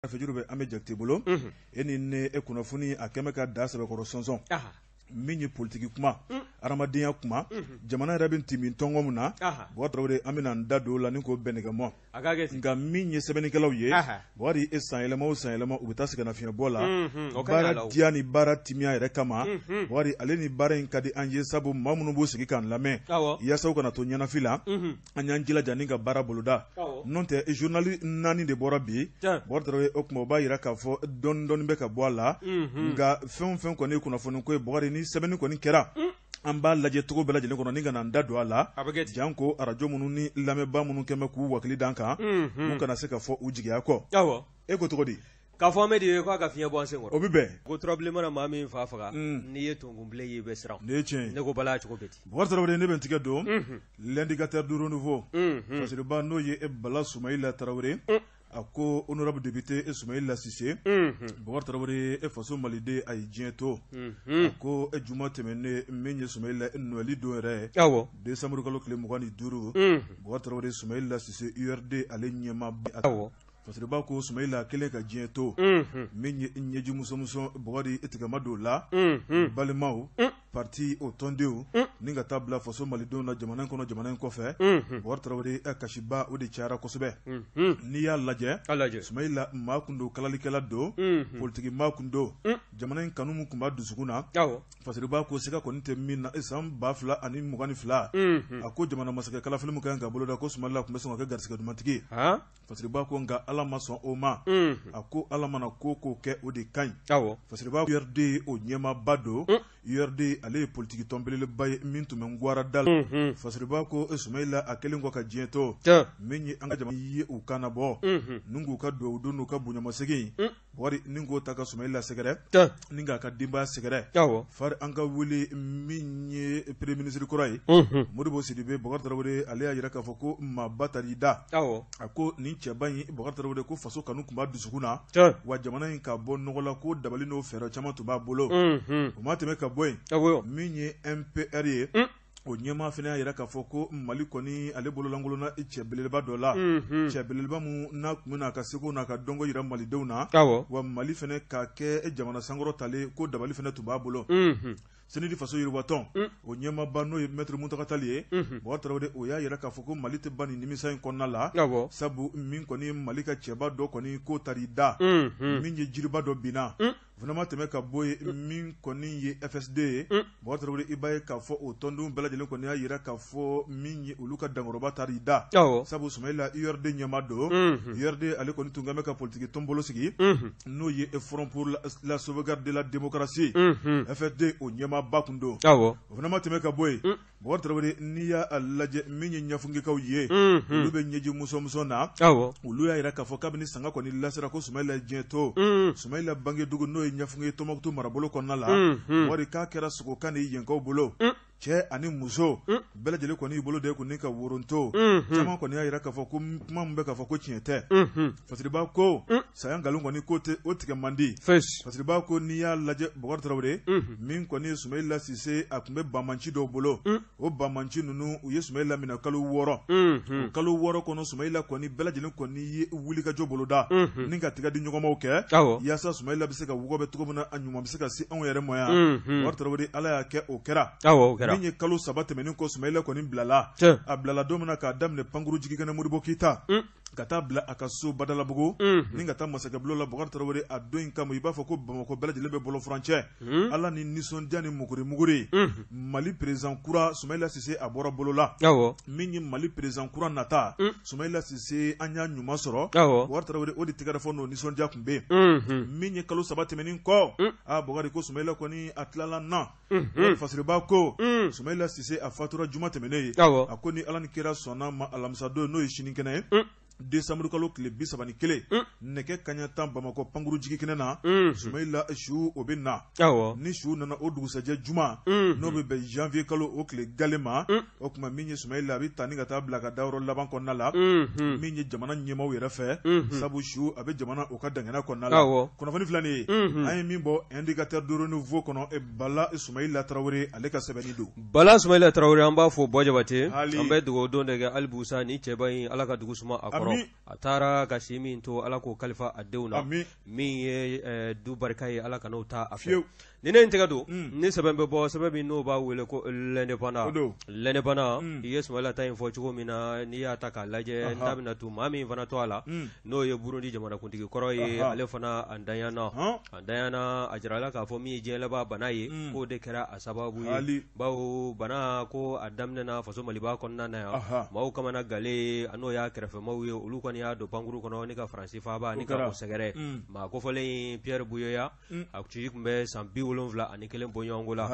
Fajuru bɛ an bɛ Jakite bolo e ni ne e kunnafoni a kɛmɛ ka da sɛbɛkɔrɔ sɔnsɔn min ye politiki kuma adamadenya kuma jamana yɛrɛ bɛ tin tɔngɔ min na Bubakari Tarawele an bɛna an da don o la ni k'o bɛnɛgɛmɔ nka min ye sɛbɛnnikɛlaw ye Bubakari e sanyɛlɛma o sanyɛlɛma u bɛ taa sɛgɛnnafiɲɛbɔ la baara diya ni baara timiya yɛrɛ kama Bubakari ale ni baara in ka di an ye sabu maa minnu b'u sigi k'an lamɛn yaasa u kana to ɲɛnafin la an y'an jilaja ni ka baara boloda n'o tɛ journal 4 de bɔra bi Bubakari Tarawele o tuma o b'a jira k'a fɔ dɔɔni dɔɔni bɛ ka bɔ a la nka fɛn o fɛn kɔni ye kunnafoni ko ye Bubakari ni sɛbɛnni kɔni kɛra an b'a lajɛ cogo bɛɛ lajɛlen kɔnɔ ni ka na an da don a la janko arajo minnu ni lamɛnbaa minnu kɛmɛ k'u wakili d'an kan u kana se ka fɔ u jigiya kɔ. E ko cogo di? K'a fɔ Amedi ye k'a ka fiɲɛ bɔ an sen kɔrɔ. O bɛ bɛn. Ko turabilen mana maa min fa faga, n'i ye tonkunbilen ye i bɛ siran. Nin ye tiɲɛ ye. Ne ko Bala cogo bɛ di? Bubakari Tarawele ne bɛ n tigɛ don l'indicateur du renouveau Fasiriba n'o ye Bala Sumayila Tarawele a ko honorable député Sumayila Sise Bubakari Tarawele e faso maliden a ye diɲɛ to a ko juma tɛmɛnen min ye Sumayila Noël don yɛrɛ awɔ décembre kalo tile 25 Bubakari Tarawele Sumayila Sise URD ale ɲɛmaaba awɔ Fasiriba ko Sumayila kɛlen ka diɲɛ to min ye ɲɛji musomuso Bubakari i tigɛ ma don la balimaw parti o tɔndenw ni ka taa bila faso malidenw na jamana kɔnɔ jamana in kɔfɛ Bubakari Tarawele kasiba o de cayara kosɛbɛ n'i y'a lajɛ Sumayila maa kun don kalalikɛla don politiki maa kun don jamana in kanu min tun b'a dusukun na Fasiriba ko siga kɔni tɛ min na san 2022 a ko jamana masakɛ kalafili min ka kan ka boloda ko Sumayila tun bɛ sɔn ka kɛ garisɛgɛ dumantigi ye Fasiriba ko nka Ala ma sɔn o ma, unhun, a ko Ala mana ko ko kɛ o de ka ɲi, awɔ, Fasiriba URD o ɲɛmaaba don, un, URD ale ye politiki tɔn belebeleba ye min tun bɛ Ngwara da la, unhun, Fasiriba ko Sumayila a kɛlen kɔ ka diɲɛ to, tiɲɛ, min ye an ka jamana ye u kan nabɔ, unhun, ni k'u ka dugawu don n'u ka bonyamasegin, un Bubakari ni k'o ta ka Sumayila sɛgɛrɛ ni k'a ka denbaya sɛgɛrɛ fari an ka wele min ye premier ministre kɔrɔ ye Modibo Sidibe Bubakari Tarawele ale y'a jira k'a fɔ ko maaba taar'i da a ko nin cɛba in Bubakari Tarawele ko faso kanu tun b'a dusukun na wa jamana in ka bɔ nɔgɔ la ko dabali n'o fɛɛrɛ caman tun b'a bolo o ma tɛmɛ ka bɔ yen min ye MPR ye o ɲɛmaa fana y'a jira k'a fɔ ko Mali kɔni ale bololankolonna cɛ belebeleba dɔ la, unhun, cɛ belebeleba min n'a tun bɛna a ka seko n'a ka dɔnko jira malidenw na, awɔ, wa Mali fana ka kɛ jamana sankɔrɔtalen ko dabali fana tun b'a bolo, unhun, CNID faso yiriwatɔn, un, o ɲɛmaaba n'o ye maître Muntaka Tall ye, unhun, Bubakari Tarawele o y'a jira k'a fɔ ko Mali tɛ ban nin nimisa in kɔnɔna la, awɔ, sabu min kɔni ye Mali ka cɛba dɔ kɔni k'o taar'i da, unhun, min ye jiriba dɔ binna, un fana ma tɛmɛ ka bɔ yen min kɔni ye FSD ye Bubakari Tarawele i b'a ye k'a fɔ o tɔndenw bɛɛ lajɛlen kɔni y'a jira k'a fɔ min ye olu ka dankɔrɔba taar'i da sabu Sumayila URD ɲɛmaa don URD ale kɔni tun bɛ ka politiki tɔn bolo sigi n'o ye Front pour la sauvegarde de la démocratie FSD o ɲɛmaaba tun don o fana ma tɛmɛ ka bɔ yen Bubakari Tarawele n'i y'a lajɛ min ye ɲafunkekaw ye olu bɛ ɲɛji musomuso na olu y'a jira k'a fɔ kabini sanga kɔni lasera ko Sumayila ye diɲɛ to Sumayila bangedugu n'o ye ɲafunke Tɔnbukutu marabolo kɔnɔna la Bubakari k'a kɛra sogokan de ye yenkaw bolo cɛ ani muso bɛɛ lajɛlen kɔni y'i bolo da i kun ni ka woronto caman kɔni y'a jira k'a fɔ ko kuma min bɛ k'a fɔ ko tiɲɛ tɛ Fasiriba ko saya nkalon kɔni ko o tigɛ man di Fasiriba ko n'i y'a lajɛ Bubakari Tarawele min kɔni ye Sumayila Sise a tun bɛ banbaanci dɔw bolo o banbaanci ninnu u ye Sumayila minɛ kalo 6 o kalo 6 kɔnɔ Sumayila kɔni bɛɛ lajɛlen kɔni ye wulikajɔ boloda ni ka tigɛ di ɲɔgɔnmaw kɛ yaasa Sumayila bɛ se ka wɔgɔbɛ cogo min na a ɲuman bɛ se ka se anw yɛrɛ ma yan Bubakari Tarawele Ala y'a kɛ o kɛra min ye kalo 3 tɛmɛnen kɔ Sumayila kɔni bilala a bilala don min na k'a daminɛ pankuru jigikɛnɛ Modibo Keyita ka taa bila a ka so Badalabugu ni ka taa masakɛbulon la Bubakari Tarawele a don in kama i b'a fɔ ko Bamakɔ bɛɛ lajɛlen bɛ bolo furancɛ Ala ni nisɔndiya ni muguri Mali président kura Sumayila Sise a bɔra bolo la min ye Mali président kura nata Sumayila Sise an y'a ɲuman sɔrɔ Bubakari Tarawele o de tɛgɛrɛ fɔ n'o nisɔndiya tun bɛ yen min ye kalo 3 tɛmɛnen kɔ aa Bubakari ko Sumayila kɔni a tilala na Fasiriba ko Sumayila Sise a fatura juma tɛmɛnen ye a ko ni Ala ni kira sɔnna ma alamisadon n'o ye sinikɛnɛ ye décembre kalo tile 31 nɛgɛ kanɲɛ 10 Bamakɔ pankuru jigikɛnɛ na Sumayila su o bɛ na ni su nana o dugusɛjɛ juma n'o bɛ bɛn janvier kalo o tile gale ma o tuma min ye Sumayila a bɛ taa ni ka taa bila ka dayɔrɔ laban kɔnɔna la min ye jamana ɲɛmaaw yɛrɛ fɛ sabu su a bɛ jamana o ka dangana kɔnɔna la kunnafoni filɛ nin ye an ye min bɔ Indicateur du Renouveau kɔnɔ Bala Sumayila Tarawele ale ka sɛbɛnni don Bala Sumayila Tarawele an b'a fo Buwa Jabate an bɛ dugawu don de kɛ hali busa ni cɛba in Ala ka dugu suma a kɔrɔ. kɔrɔ. A taara ka si min to, Ala k'o kalifa a denw na. Min ye du barika ye, Ala kan'o ta a fɛ. Ni ne ye n tɛgɛ don ni sɛbɛn bɛ bɔ, sɛbɛn min n'o b'a wele ko L'Indépendant. L'Indépendant, i ye Sumayila ta in fɔ cogo min na, n'i y'a ta k'a lajɛ, n da bɛna tu maa min fana tɔgɔ la, n'o ye Burundi jamanakuntigi kɔrɔ ye. Ale fana a ntanyana, a ntanyana. A jirala k'a fɔ min ye diɲɛ laban bana ye, k'o de kɛra a sababu ye, bawo bana ko a daminɛna faso Maliba kɔnɔna na yan, maaw kamana galen, n'o y'a kɛrɛfɛmaaw ye, olu kɔni y'a don pankuru kɔnɔ ni ka Faransi faaba ni ka o sɛgɛrɛ. Maa kofɔlen Pierre Buyoya, a tigi tun bɛ san 71 bɔɲɔgɔnko la,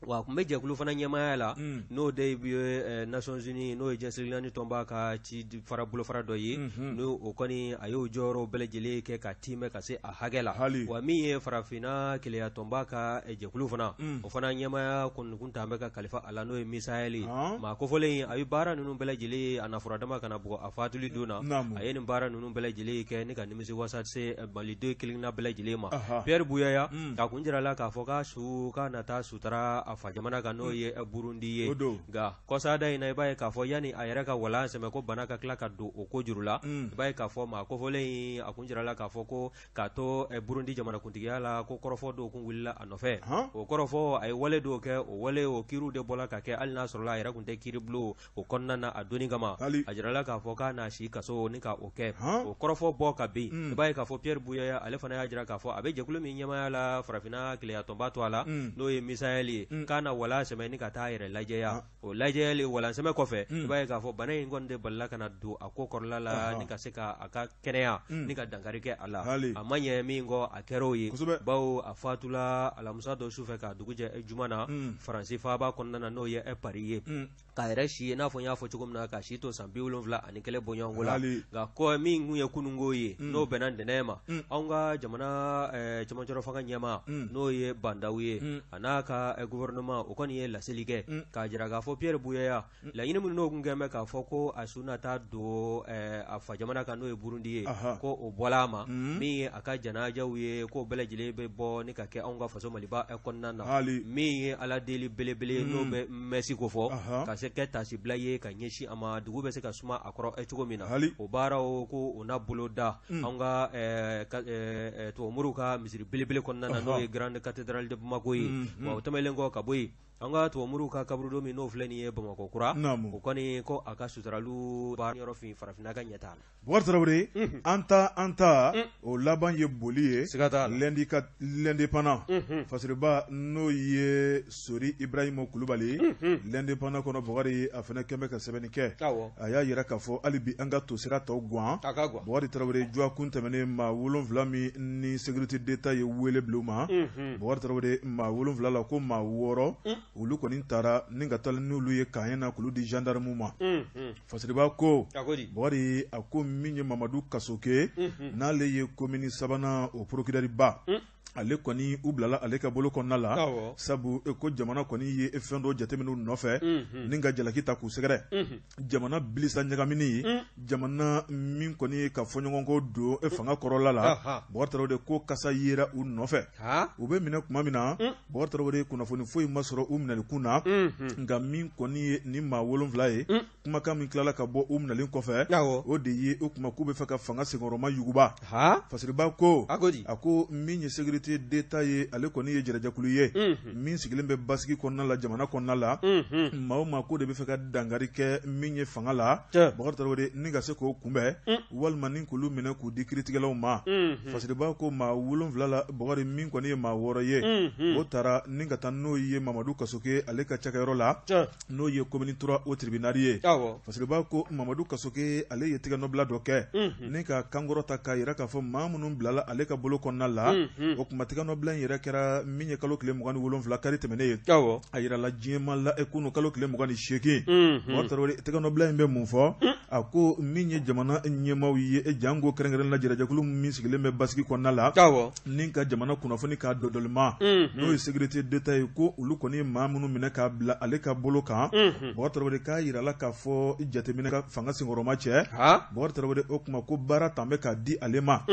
wa a tun bɛ jɛkulu fana ɲɛmaaya la, n'o de ye Nations Unies, n'o ye diɲɛ seleke naani tɔnba ka ci fara bolofara dɔ ye, n'o o kɔni a y'o jɔyɔrɔ bɛɛ lajɛlen kɛ ka tiimɛ ka se a hakɛ la. Wa min ye farafinna kelenya tɔnba ka jɛkulu fana, o fana ɲɛmaaya kɔni tun bɛ ka kalifa a la, n'o ye Misaɛli ye. Maa kofɔlen a ye baara ninnu bɛɛ lajɛlen, a na furadama ka na bugɔ a fatuli don na, a ye nin baara ninnu bɛɛ lajɛlen kɛ ni ka nimisi wasa se Maliden kelenna bɛɛ lajɛlen ma. Pierre Buyoya, a kun jirala k'a fɔ k'a su k'a na taa sutara a fa jamana kan, n'o ye Burundi ye. Nka kɔsada in na, i b'a ye k'a fɔ yanni a yɛrɛ ka walan sɛmɛ ko bana ka tila ka don o ko juru la, i b'a ye k'a fɔ maa kofɔlen in, a kun jirala k'a fɔ ko k'a to Burundi jamanakuntigiya la, ko kɔrɔfɔ dɔw kun wulila a nɔfɛ. O kɔrɔfɔ, a ye wale dɔw kɛ, o wale o kiiriw de bɔla ka kɛ, hali n'a sɔrɔla a yɛrɛ kun tɛ kiiribulon o kɔnɔna na a donni kama. A jirala k'a fɔ k'a n'a si kaso ni ka o kɛ, o kɔrɔfɔ bɔ ka bin. I b'a ye k'a fɔ Pierre Buyoya, ale fana y'a jira k'a fɔ a bɛ jɛkulu min ɲɛmaaya la farafinna kelenya tɔnba tɔgɔ la, n'o ye Misaɛli ye, k'a na walan sɛmɛ ni ka taa yɛrɛ lajɛya. O lajɛyali walansɛmɛ kɔfɛ, i b'a ye k'a fɔ bana in kɔni de balila ka na don a ko kɔrɔla la ni ka se ka a ka kɛnɛya ni ka dankari kɛ a la. A ma ɲɛ min kɔ, a kɛra o ye, bawo a fatula alamisa dɔ sufɛ k'a dugu jɛ juma na Faransi faaba kɔnɔna na, n'o ye Paris ye, k'a yɛrɛ si ye, n'a fɔ n y'a fɔ cogo min na, ka si to san 71 bɔɲɔgɔnko la. Nka ko min kun ye kununko ye, n'o bɛnna ntɛnɛn ma, anw ka jamana cɛmancɛrɔ fanga ɲɛmaa, n'o ye Bah N'Daw ye, a n'a ka gouvernement, o kɔni ye laseli kɛ k'a jira k'a fɔ Pierre Buyoya, laɲini minnu n'o kun kɛlen bɛ k'a fɔ ko a su na taa don a fa jamana kan, n'o ye Burundi ye, ko o bɔla a ma. Min ye a ka janajaw ye, k'o bɛɛ lajɛlen bɛ bɔ ni ka kɛ anw ka faso Maliba kɔnɔna na. Min ye Ala deli belebele, n'o bɛ messe ko fɔ, ka se kɛ taasibila ye ka ɲɛsin a ma, dugu bɛ se ka suma a kɔrɔ cogo min na, o baaraw ko o na boloda anw ka tubabumoriw ka misiri belebele kɔnɔna na, n'o ye Grande Cathédrale de Bamako ye. Wa o tɛmɛnlen kɔ ka bɔ yen, an ka tubabumoriw ka kaburudo min n'o filɛ nin ye Bamakɔ kura, o kɔni ko a ka suturali baara yɔrɔ fin farafinna ka ɲɛtaa la. Bukari Tarawele, an ta an ta o laban ye boli ye. Siga t'a la. Lundi ka L'Indépendant, fasiriba n'o ye Sori Ibrahim Kulubali, L'Indépendant kɔnɔ, Bukari, a fana kɛn bɛ ka sɛbɛnni kɛ. A y'a jira k'a fɔ hali bi an ka tosira tɔ gan. A ka gan. Bukari Tarawele, dɔgɔkun tɛmɛnen, maa 7 min ni sécurité d'État ye wele bila u ma, Bukari Tarawele, maa 7 la, ko maa 6 olu kɔni taara ni ka taa n'olu ye camp na k'olu di gendarme ma. Fasiriba ko, Bukari, a ko min ye Mamadu Kasoke, n'ale ye komini sabanan o procureur ba, ale kɔni u bilala ale ka bolo kɔnɔna la, sabu ko jamana kɔni ye fɛn dɔ jateminɛ u nɔfɛ ni ka jalaki ta k'u sɛgɛrɛ, jamana bilisa ɲagamini ye, jamana min kɔni ye ka fɔɲɔgɔnkɔ don e fanga kɔrɔla la. Bukari Tarawele, ko kasa yera u nɔfɛ. U bɛ minɛ tuma min na, Bukari Tarawele, kunnafoni foyi ma sɔrɔ u minɛli kun na. Nka min kɔni ye ni maa 7 ye, kumakan min tilala ka bɔ u minɛlen kɔfɛ, o de ye o kuma k'u bɛ fɛ ka fanga senkɔrɔma yuguba. Fasiriba ko, a ko min ye sécurité d'État ye, ale kɔni ye jɛrɛjɛkulu ye min sigilen bɛ basigi kɔnɔna la, jamana kɔnɔna la. Maa o maa ko de bɛ fɛ ka dankari kɛ min ye fanga la, Bukari Tarawele, ni ka se k'o kunbɛn walima ni k'olu minɛ k'u di kiiritigɛlaw ma. Fasiriba ko maa 7 la, Bukari, min kɔni ye maa 6 ye, o taara ni ka taa n'o ye Mamadu Kasoke ale ka cakɛyɔrɔ la, n'o ye commune 3 o tribunal ye. Fasiriba ko Mamadu Kasoke, ale ye tɛgɛnɔbila dɔ kɛ ni ka kankɔrɔ ta k'a jira k'a fɔ maa minnu bilala ale ka bolo kɔnɔna la. O kuma tɛgɛnɔbila in yɛrɛ kɛra min ye kalo tile 27 kari tɛmɛnen ye, a jirala diɲɛmaa la kunun kalo tile 28. Bukari Tarawele, tɛgɛnɔbila in bɛ mun fɔ? A ko min ye jamana ɲɛmaaw ye, janko kɛrɛnkɛrɛn la jɛrɛjɛkulu min sigilen bɛ basigi kɔnɔna la ni ka jamana kunnafoni k'a dɔdɔlima, n'o ye sécurité d'État ye, ko olu kɔni maa minnu minɛ k'a bila ale ka bolo kan, Bukari Tarawele, k'a jirala k'a fɔ jateminɛ ka fanga senkɔrɔma cɛ. Bukari Tarawele, o kuma ko baara tan bɛ k'a di ale ma,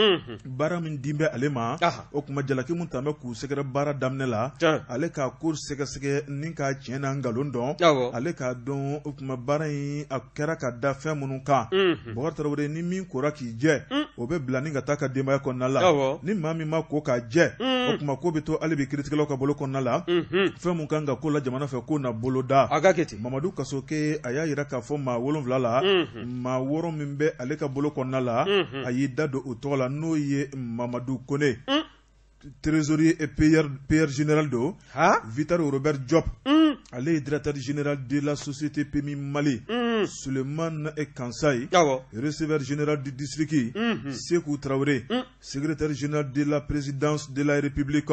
baara min di bɛ ale ma, o kuma jalaki min talen bɛ k'u sɛgɛrɛ baara daminɛ la, ale k'a ko sɛgɛsɛgɛ ni k'a tiɲɛ n'a nkalon dɔn, ale k'a dɔn o tuma baara in a kɛra ka da fɛn minnu kan. Bɔkari Tarawele, ni min kora k'i jɛ, o bɛ bila ni ka taa ka denbaya kɔnɔna la. Ni maa min ma ko k'a jɛ, o tuma ko bɛ to hali bi kiiritigɛlaw ka bolo kɔnɔna la. Fɛn min kan ka ko la jamana fɛ, ko na boloda. Mamadu Kasoke, a y'a jira k'a fɔ maa 7 la, maa 6 min bɛ ale ka bolo kɔnɔna la, a y'i da don o tɔgɔ la, n'o ye Mamadu Kone, trésorier et payeur général don, Vital Robert Diop, ale ye directeur général de la société PMU Mali, Suleiman Kansayi, receveur général du district, Sekou Traoré, secrétaire général de la présidence de la République,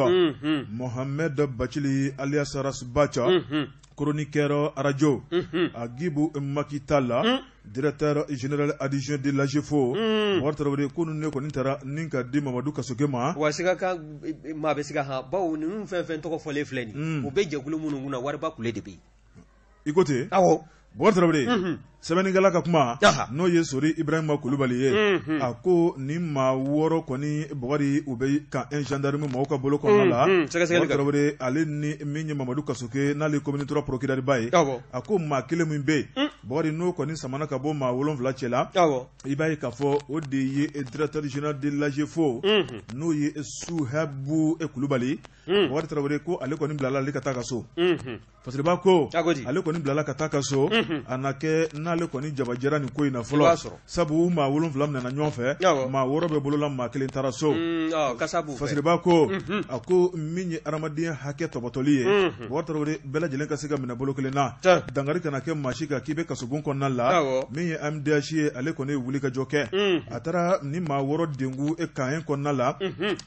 Mohamed Bachili alias Ras Bath, chroniqueur radio, Aguibou Makitala, directeur général adjoint de l'AGEFAU. Bɔkari Tarawele, ko ninnu kɔni taara ni ka di Mamadu Kasoke ma. Wa siga kan maa bɛ siga han, bawo ninnu fɛn fɛn tɔgɔ fɔlen filɛ nin, u bɛ jɛkulu minnu kunna, wariba kule de bɛ yen. I ko ten. Awɔ. Bɔkari Tarawele, sɛbɛnnikɛla ka kuma, n'o ye Sori Ibrahima Kulubali ye, a ko ni maa 6 kɔni, Bɔkari, u bɛ camp 1 gendarme maaw ka bolo kɔnɔna la. Sɛgɛsɛgɛli. Tarawele, ale ni min ye Mamadu Kasoke, n'ale ye commune 3 procureur ba ye, a ko maa kelen min bɛ yen, Bɔkari, n'o kɔni samana ka bɔ maa 7 cɛ la, i b'a ye k'a fɔ o de ye directeur général de l'AGEFAU, n'o ye Suhabu Kulubali. Bɔkari Tarawele ko ale kɔni bilala ale ka taa ka so. Fasiriba ko ale kɔni bilala ka taa ka so, a na kɛ n'ale kɔni jabajɛra nin ko in na fɔlɔ, sabu maa 7 minɛna ɲɔgɔn fɛ, maa 6 bɛ bolola, maa kelen taara so. Fasiriba ko, a ko min ye adamadenya hakɛ tɔbɔtɔli ye, Bɔkari Tarawele, bɛɛ lajɛlen ka se ka minɛ bolo kelen na, dankari kana kɛ maa si kan k'i bɛ kasobon kɔnɔna la. Min ye AMDH ye, ale kɔni ye wulikajɔ kɛ, a taara ni maa 6 dengu e camp 1 kɔnɔna la,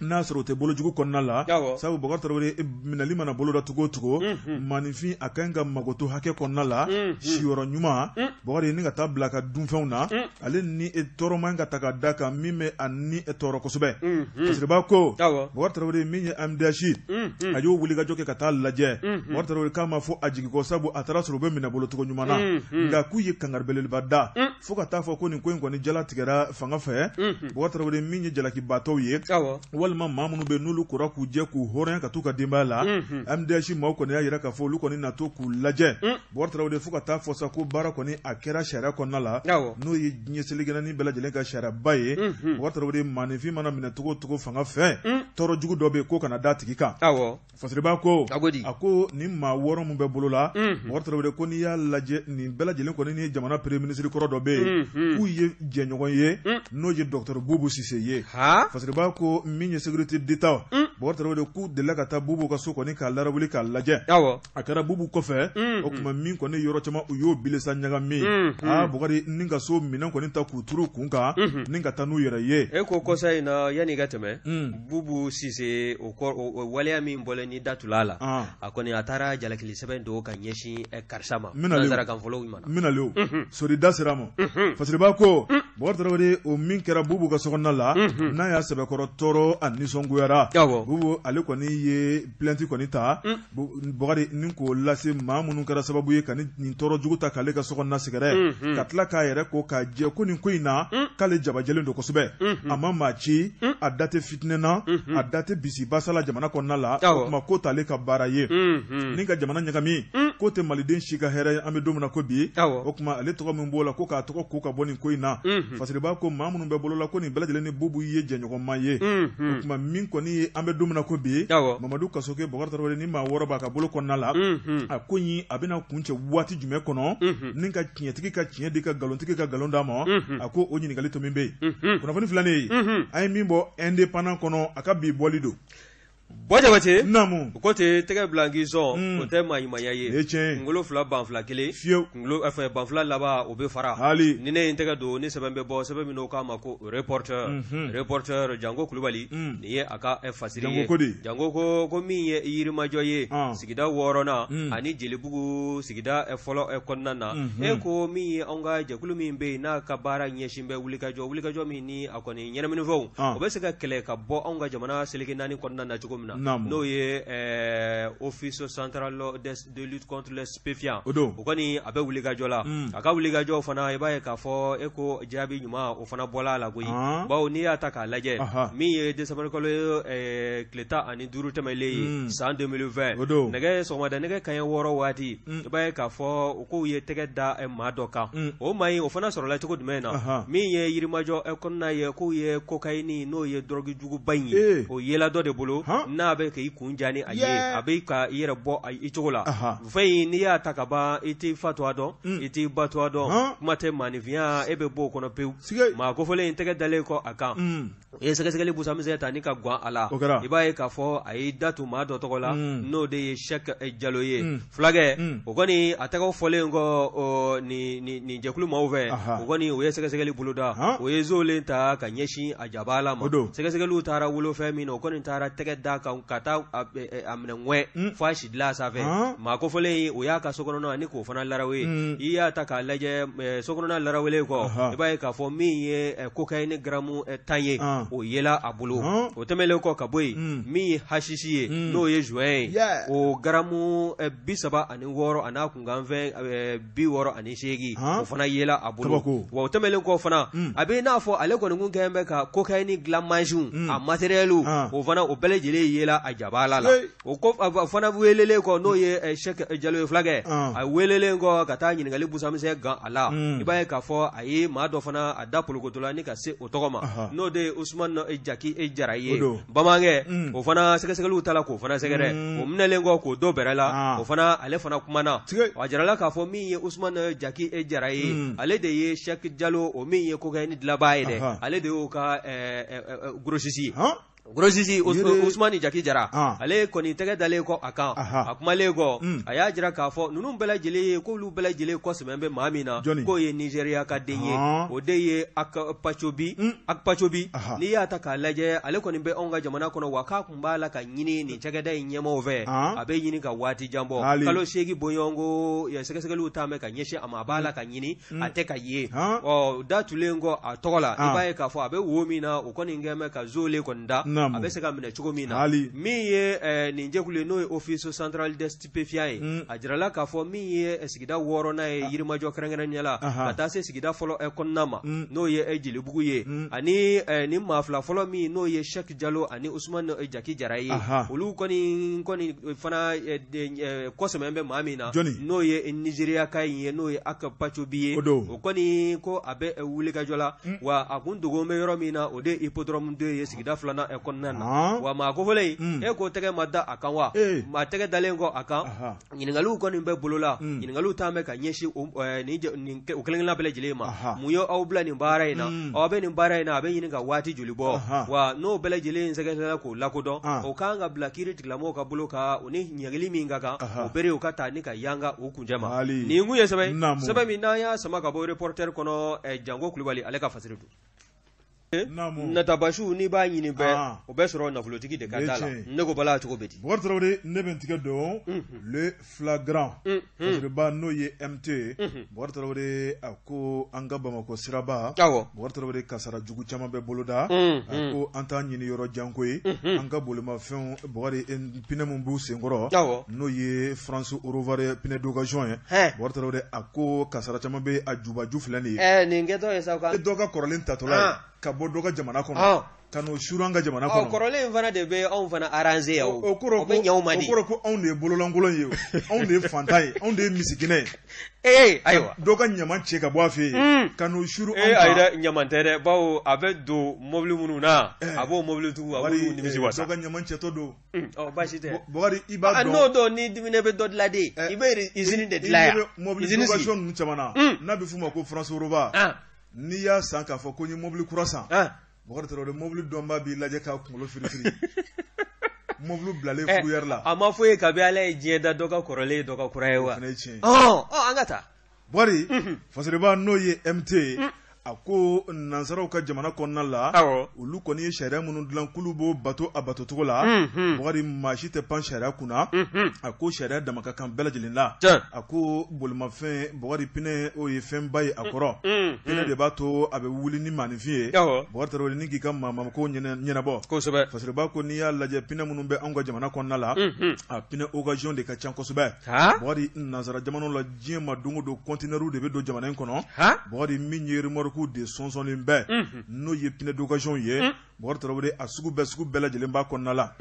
n'a sɔrɔ o tɛ bolojugu kɔnɔna la, sabu Bɔkari Tarawele, minɛli mana boloda cogo o cogo, maaninfin a ka ɲi ka magoto hakɛ kɔnɔna la, siyɔrɔ ɲuman, Bɔkari, ni ka taa bila ka dunfɛnw na, ale ni tɔɔrɔ man ka ta ka da kan min bɛ a ni tɔɔrɔ kosɛbɛ. Fasiriba ko, Bɔkari Tarawele, min ye AMDH, a y'o wulikajɔ kɛ ka taa lajɛ. Bɔkari Tarawele k'a ma fɔ a jigi kɔ, sabu a taara sɔrɔ u bɛ minɛ bolo cogo ɲuman na, nka k'u ye kangari belebeleba da fo ka taa fɔ ko nin ko in kɔni jala tigɛra fanga fɛ. Bɔkari Tarawele, min ye jalakibaatɔw ye, walima maa minnu bɛ n'olu kora k'u jɛ k'u hɔrɔnya ka t'u ka denbaya la, AMDH maaw kɔni y'a jira k'a fɔ olu kɔni na to k'u lajɛ, Bɔkari Tarawele, fo ka taa fɔ sa ko baara kɔni a kɛra sariya kɔnɔna la, n'o ye diɲɛ seleke naani bɛɛ lajɛlen ka sariyaba ye. Bɔkari Tarawele, maaninfin mana minɛ cogo o cogo fanga fɛ, tɔɔrɔ jugu dɔ bɛ yen k'o kana da tigi kan. Fasiriba ko, a ko ni maa 6 min bɛ bolo la, Bɔkari Tarawele, ko n'i y'a lajɛ nin bɛɛ lajɛlen kɔni ni jamana premier ministre kɔrɔ dɔ bɛ yen k'u ye jɛɲɔgɔn ye, n'o ye docteur Bubu Sise ye. Fasiriba ko min ye sécurité d'État, Bɔkari Tarawele, k'u delila ka taa Bubu ka so kɔni k'a larawuli k'a lajɛ. A kɛra Bubu kɔfɛ, o tuma min kɔni yɔrɔ caman u y'o bilisa ɲagami, aa Bɔkari, ni ka so minɛn kɔni ta k'u turu kun kan ni ka taa n'u yɛrɛ ye. E ko kɔsa in na, yanni i ka tɛmɛ, Bubu Sise, o waleya min bɔlen ni da tula la, a kɔni a taara jalakili sɛbɛn don ka ɲɛsin karisa ma, nansarakan fɔlɔw ma. Minalen sori da sera ma. Fasiriba ko, Bɔkari Tarawele, o min kɛra Bubu ka sokɔnɔna la, n'a y'a sɛbɛkɔrɔ tɔɔrɔ, a nisɔngoyara. Bubu ale kɔni ye plainte kɔni ta, Bɔkari, ni k'o lase maa minnu kɛra sababu ye ka nin tɔɔrɔ jugu ta k'ale ka sokɔnɔna sɛgɛrɛ, ka tila k'a yɛrɛ ko k'a jɛ ko nin ko in na k'ale jabajɛlen don kosɛbɛ, a ma maa ci, a da tɛ fitinɛ na, a da tɛ bisibasa la jamana kɔnɔna la. O tuma ko t'ale ka baara ye ni ka jamana ɲagami, k'o tɛ maliden si ka hɛrɛ ye an bɛ don min na ko bi. O tuma ale tɔgɔ min b'o la, ko k'a tɔgɔ ko ka bɔ nin ko in na. Fasiriba ko maa minnu bɛ bolo la, ko nin bɛɛ lajɛlen ni Bubu ye jɛɲɔgɔnma ye. O tuma min kɔni ye an bɛ don min na ko bi, Mamadu Kasoke, Bɔkari Tarawele, ni maa 6 b'a ka bolo kɔnɔna la, a ko in a bɛna kuncɛ waati jumɛn kɔnɔ, ni ka tiɲɛtigi ka tiɲɛ di, ka nkalontigɛ ka nkalon d'a ma, a ko o ɲininkali to min bɛ yen. Kunnafoni filanan ye, an ye min bɔ Indépendant kɔnɔ, a ka bi bɔli don. Bɔ Jabate. Naamu. O ko ten, tɛgɛ bila k'i sɔn, o tɛ maa ɲumanya ye. Ye tiɲɛ. Kunkolo fila ban fila kelen. Fiyewu. Kunkolo fɛ ban fila laban o bɛ fara. Hali. Ni ne ye n tɛgɛ don ni sɛbɛn bɛ bɔ, sɛbɛn min n'o k'a ma ko Reporter. Reporter, Janko Kulubali, nin ye a ka fasiri ye. Janko ko di? Janko ko min ye Yirimajɔ ye, sigida 6nan ani Jelibugu sigida fɔlɔ kɔnɔna na. E ko min ye anw ka jɛkulu min bɛ yen n'a ka baara ɲɛsin bɛ wulikajɔ min ni a kɔni ɲɛnaminifɛnw, o bɛ se ka kɛlɛ ka bɔ anw ka jamana seleke naani kɔnɔna na cogo min. min na n'o ye Office central de lutte contre les stupéfiants o don o kɔni a bɛ wulikajɔ la a ka wulikajɔ fana i b'a ye k'a fɔ e ko jaabi ɲuman o fana bɔla a la koyi bawo n'i y'a ta k'a lajɛ min ye desanburukalo tile 15 tɛmɛnlen ye san 2020 o don nɛgɛ sɔgɔmada nɛgɛ kanɲɛ 6 waati i b'a ye k'a fɔ u k'u ye tɛgɛ da maa dɔ kan o maa in o fana sɔrɔla cogo jumɛn na min ye Yirimajɔ kɔnɔna ye k'u ye cocaïne n'o ye dɔrɔgu juguba in ye o yela dɔ de bolo n'a bɛ k'i kun ja ni a ye a bɛ ka i yɛrɛ bɔ i cogo la fɛn in n'i y'a ta ka ban i t'i fa tɔgɔ dɔn i t'i ba tɔgɔ dɔn kuma tɛ maaninfinya e bɛ bɔ o kɔnɔ pewu maa kofɔlen in tɛgɛ dalen kɔ a kan u ye sɛgɛsɛgɛli busamisɛn ta ni ka gan a la i b'a ye k'a fɔ a y'i da tu maa dɔ tɔgɔ la n'o de ye Sɛki Jalo ye fulakɛ o kɔni a tɛgɛ fɔlen kɔ nin jɛkulu maaw fɛ o kɔni u ye sɛgɛsɛgɛli boloda o ye zolen ta ka ɲɛsin a jabala ma sɛgɛsɛgɛliw taara wolofɛn min na o kɔni taara tɛgɛ da kan ka taa a minɛ ŋɛ fo a sidilan sanfɛ maa kofɔlen o y'a ka so kɔnɔna ni k'o fana larawe i y'a ta k'a lajɛ so kɔnɔna larawelen kɔ i b'a ye k'a fɔ min ye cocaïne garamu 10 ye o yela a bolo o tɛmɛnlen kɔ ka bɔ yen min ye hasisi ye n'o ye joint ye o garamu 36 a n'a kunkanfɛn 68 o fana yela a bolo wa o tɛmɛnlen kɔ fana a bɛ n'a fɔ ale kɔni kun kɛlen bɛ ka cocaïne dilan mansinw a matériel o fana o bɛɛ lajɛlen yela a jabala la o kɔ fana welelen kɔ n'o ye Sɛki Jalo ye fulakɛ a welelen kɔ ka taa ɲininkali busamisɛn gan a la i b'a ye k'a fɔ a ye maa dɔ fana a da polokotola ni ka se o tɔgɔ ma n'o de ye Usumani Jaki Jara ye bamanankɛ o fana sɛgɛsɛgɛliw taara k'o fana sɛgɛrɛ o minɛlen kɔ k'o don bɛrɛ la o fana ale fana kumana a jirala k'a fɔ min ye Usumani Jaki Jara ye ale de ye Sɛki Jalo o min ye cocaïne dilanbaa ye dɛ ale de y'o ka grossiste ye grossiste Usumani Jaki Jara ale kɔni tɛgɛ dalen kɔ a kan a kumalen kɔ a y'a jira k'a fɔ ninnu bɛɛ lajɛlen ye k'olu bɛɛ lajɛlen kɔ sɛmɛ bɛ maa min na k'o ye Nizeriya ka den ye o de ye Akpacobi Akpacobi n'i y'a ta k'a lajɛ ale kɔni bɛ anw ka jamana kɔnɔ wa k'a tun b'a la ka ɲini nin cakɛda in ɲɛmaaw fɛ a bɛ ɲini ka waati jan bɔ kalo 8 bɔɲɔgɔnko sɛgɛsɛgɛliw taa bɛ ka ɲɛsin a ma a b'a la ka ɲini a tɛ ka ye ɔ da tulen kɔ a tɔgɔ la i b'a ye k'a fɔ a bɛ wo min na o kɔni kɛlen bɛ ka zolen kɔni da a bɛ se ka minɛ cogo min na min ye nin jɛkulu ye n'o ye Office central des stupéfiants ye a jirala k'a fɔ min ye sigida 6nan ye Yirimajɔ kɛrɛnkɛrɛnnenya la ka taa se sigida fɔlɔ kɔnɔna ma n'o ye Jelibugu ye ani nin maa fila fɔlɔ min n'o ye Sɛki Jalo ani Usumani Jaki Jara ye olu kɔni fana kɔ sɛmɛ bɛ maa min na n'o ye Nizeriyaka in ye n'o ye Akpacobi ye o kɔni ko a bɛ wulikajɔ la wa a kun dogo bɛ yɔrɔ min na o de ye Hippodrome 2 ye sigida 2nan kɔnɔna na wa maa kofɔlen in e ko tɛgɛ ma da a kan wa maa tɛgɛ dalen kɔ a kan ɲininkaliw kɔni bɛ bolo la ɲininkaliw taa bɛ ka ɲɛsin o kelenkelenna bɛɛ lajɛlen ma mun ye aw bila nin baara in na aw bɛ nin baara in na a bɛ ɲini ka waati joli bɔ wa n'o bɛɛ lajɛlen sɛgɛsɛgɛla k'o lakodɔn o kan ka bila kiiri tigilamɔgɔw ka bolo kan u ni ɲangili min ka kan o bere u ka taa ni ka yanga u kuncɛ ma nin kun ye sɛbɛn sɛbɛn min n'an y'a sama ka bɔ Reporter kɔnɔ Jango Kulubali ale ka fasiri don natabasiw n'i b'a ɲini bɛɛ o bɛ sɔrɔ nafolotigi de ka da la ne ko bala cogo bɛ di Bukari Tarawele ne bɛ n tigɛ don le flagrant fasiriba n'o ye MT Bukari Tarawele a ko an ka Bamakɔ siraba Bukari Tarawele kasara jugu caman bɛ boloda a ko an t'a ɲini yɔrɔ jan koyi an ka bolimafɛnw Bukari pneu min b'u senkɔrɔ n'o ye France Rovar pneu d'occasion ye Bukari Tarawele a ko kasara caman bɛ a jubaju filɛ nin ye nin kɛtɔ ye sa dɔ ka kɔrɔlen tatɔla ye ka bɔ dɔ ka jamana kɔnɔ ka n'o suuru an ka jamana kɔnɔ kɔrɔlen in fana de bɛ anw fana arranger yan o kɔrɔ bɛ ɲɛ ma di o kɔrɔ ko anw de ye bololankolon ye anw de ye fantan ye anw de ye misikinɛ ye ee ayiwa dɔ ka ɲaman cɛ ka bɔ a fɛ yen ka n'o suuru anw kan ayi dɛ ɲaman tɛ dɛ bawo a bɛ don mobili minnu na a b'o mobilitigiw a b'olu nimisi wasa dɔ ka ɲaman cɛtɔ don ɔ baasi tɛ Bukari i b'a dɔn n'o don ni diminen bɛ dɔ dilan de i bɛ usine de dilan yan mobili d'occasion ninnu caman na n'a bɛ f'u ma ko France Rovar n'i y'a san k'a fɔ ko n ye mobili kura san Bukari Tarawele mobili dɔnbaa b'i lajɛ k'a kunkolo firifiri mobili bilalen fourrière la a ma fɔ ye kabi Ala ye diɲɛ da dɔ ka kɔrɔlen ye dɔ ka kura ye wa o fana ye tiɲɛ ye an ka taa Bukari fasiriba n'o ye MT ye. A ko nansaraw ka jamana kɔnɔna la, awɔ, olu kɔni ye sariya minnu dilan k'olu b'o bato a batocogo la, unhun, Bukari maa si tɛ pan sariya kunna, unhun, a ko sariya dama ka kan bɛɛ lajɛlen la, tiɲɛ, a ko bolimafɛn Bukari pinɛ o ye fɛnba ye a kɔrɔ, unhun, pinɛ de b'a to a bɛ wuli ni maaninfin ye, awɔ, Bukari Tarawele ni k'i ka maamako ɲɛnabɔ, kosɛbɛ, Fasiriba ko n'i y'a lajɛ pinɛ minnu bɛ anw ka jamana kɔnɔna la, unhun, a pinɛ occasion de ka ca kosɛbɛ, haa, Bukari nansara jamanaw la diɲɛ ma don o don kɔntinɛriw de bɛ don jamana in kɔnɔ Bukari min ye remorque de sɔnsɔnlen bɛɛ n'o ye pneu d'occasion ye Bukari Tarawele a sugu bɛɛ sugu bɛɛ lajɛlen b'a kɔnɔna la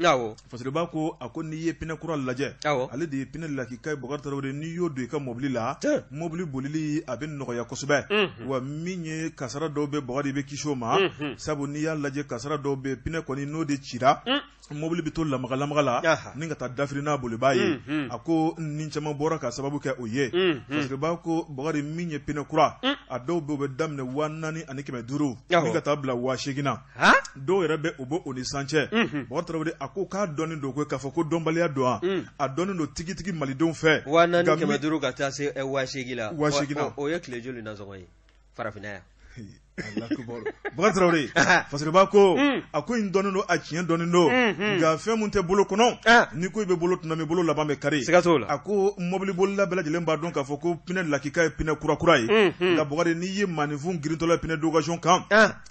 Fasiriba ko a ko n'i ye pneu kura lajɛ ale de ye pneu lakika ye Bukari Tarawele n'i y'o don i ka mobili la mobili bolili a bɛ nɔgɔya kosɛbɛ wa min ye kasara dɔw bɛ Bukari i bɛ kisi o ma sabu n'i y'a lajɛ kasara dɔw bɛ pneu kɔni n'o de cira mobili bɛ to lamagalamaga la ni ka taa dafiri n'a bolibaa ye a ko ni caman bɔra ka sababu kɛ o ye Fasiriba ko Bukari min ye pneu kura a dɔw bɛ bɛ daminɛ 4500 ni ka taa bila 8000 na dɔw yɛrɛ bɛ o bɔ o ni san cɛ Bukari Tarawele a ko k'a dɔnnen don ko k'a fɔ ko dɔnbaliya don wa a dɔnnen don tigitigi malidenw fɛ 4500 ka taa se 8000 la 8000 na o ye tile joli nasɔngɔ ye farafinna yan Bukari Tarawele Fasiriba ko a ko in dɔnnen don a tiɲɛ dɔnnen don nka fɛn min tɛ bolo kɔnɔ ni ko i bɛ bolo tuma min bolo laban bɛ kari siga t'o la a ko mɔbilibolila bɛɛ lajɛlen b'a dɔn k'a fɔ ko pneu lakika ye pneu kura kura ye nka Bukari n'i ye maaninfin girintɔla pneu d'occasion kan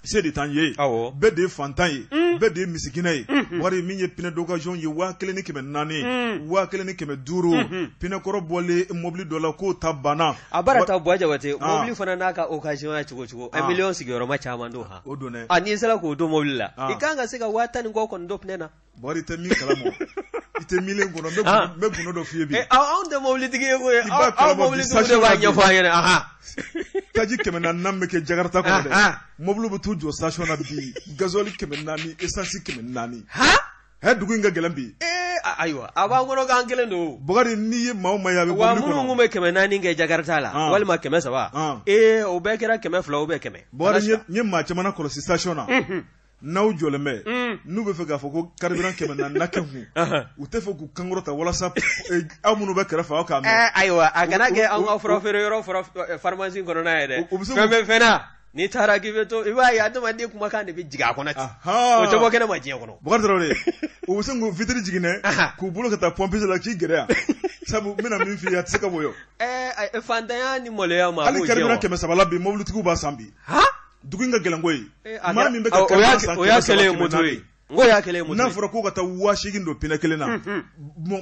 se de t'an ye bɛɛ de ye fantan ye bɛɛ de ye misikinɛ ye Bukari min ye pneu d'occasion ye 1400 1500 pneu kɔrɔ bɔlen mobili dɔ la k'o ta banna A baara ta Buwa Jabate mobili fana n'a ka occasion ya cogo cogo un million sigiyɔrɔma caman don han o don dɛ a n'i sera k'o don mobili la i kan ka se ka 10,000 ni kɔ kɔni don pneu na Bukari i tɛ min kalama i tɛ miliyɔn kɔnɔ n bɛ gundo dɔ f'i ye bi anw tɛ mobilitigi ye koyi aw mobilitigiw de b'a ɲɛfɔ an ɲɛna anhan taji 400 bɛ kɛ Jakarta kɔnɔ dɛ mobili bɛ t'u jɔ station na bi gasoil 400 essence 400 han hɛ dugu in ka gɛlɛn bi ee ayiwa a b'an kɔnɔ k'an kelen don Bukari n'i ye maa o maa ye a bɛ wa mobili minnu kɔnɔ tun bɛ 400 kɛ Jakarta la walima 300 ee o bɛɛ kɛra 200 ou bien 100 Bukari n ye maa caman kɔlɔsi station na n'aw jɔlen bɛ n'u bɛ fɛ k'a fɔ ko carburant 400 na kɛ kun u tɛ fɛ k'u kankɔrɔta walasa aw minnu bɛ kɛrɛfɛ aw k'a mɛn ayiwa a kana kɛ an ka fura feere yɔrɔ pharmacie kɔnɔna ye dɛ fɛn bɛ fɛn na n'i taara k'i bɛ to i b'a ye adamaden kumakan de bɛ jigin a kɔnɔ ten o tɛ bɔ kɛnɛ ma diɲɛ kɔnɔ Bukari Tarawele u bɛ se k'u vitre jigin dɛ k'u bolo ka taa pompe la k'i gɛrɛ yan sabu n bɛna min f'i ye a tɛ se ka woyo fantanya ni maloya ma hali carburant 300 la bi mobilitigiw b'a san bi dugu in ka gɛlɛn koyi maa min bɛ ka carburant san o y'a kɛlen ye moto ye n ko y'a kɛlen ye moto n'a fɔra k'o ka taa 8000 don pneu kelen na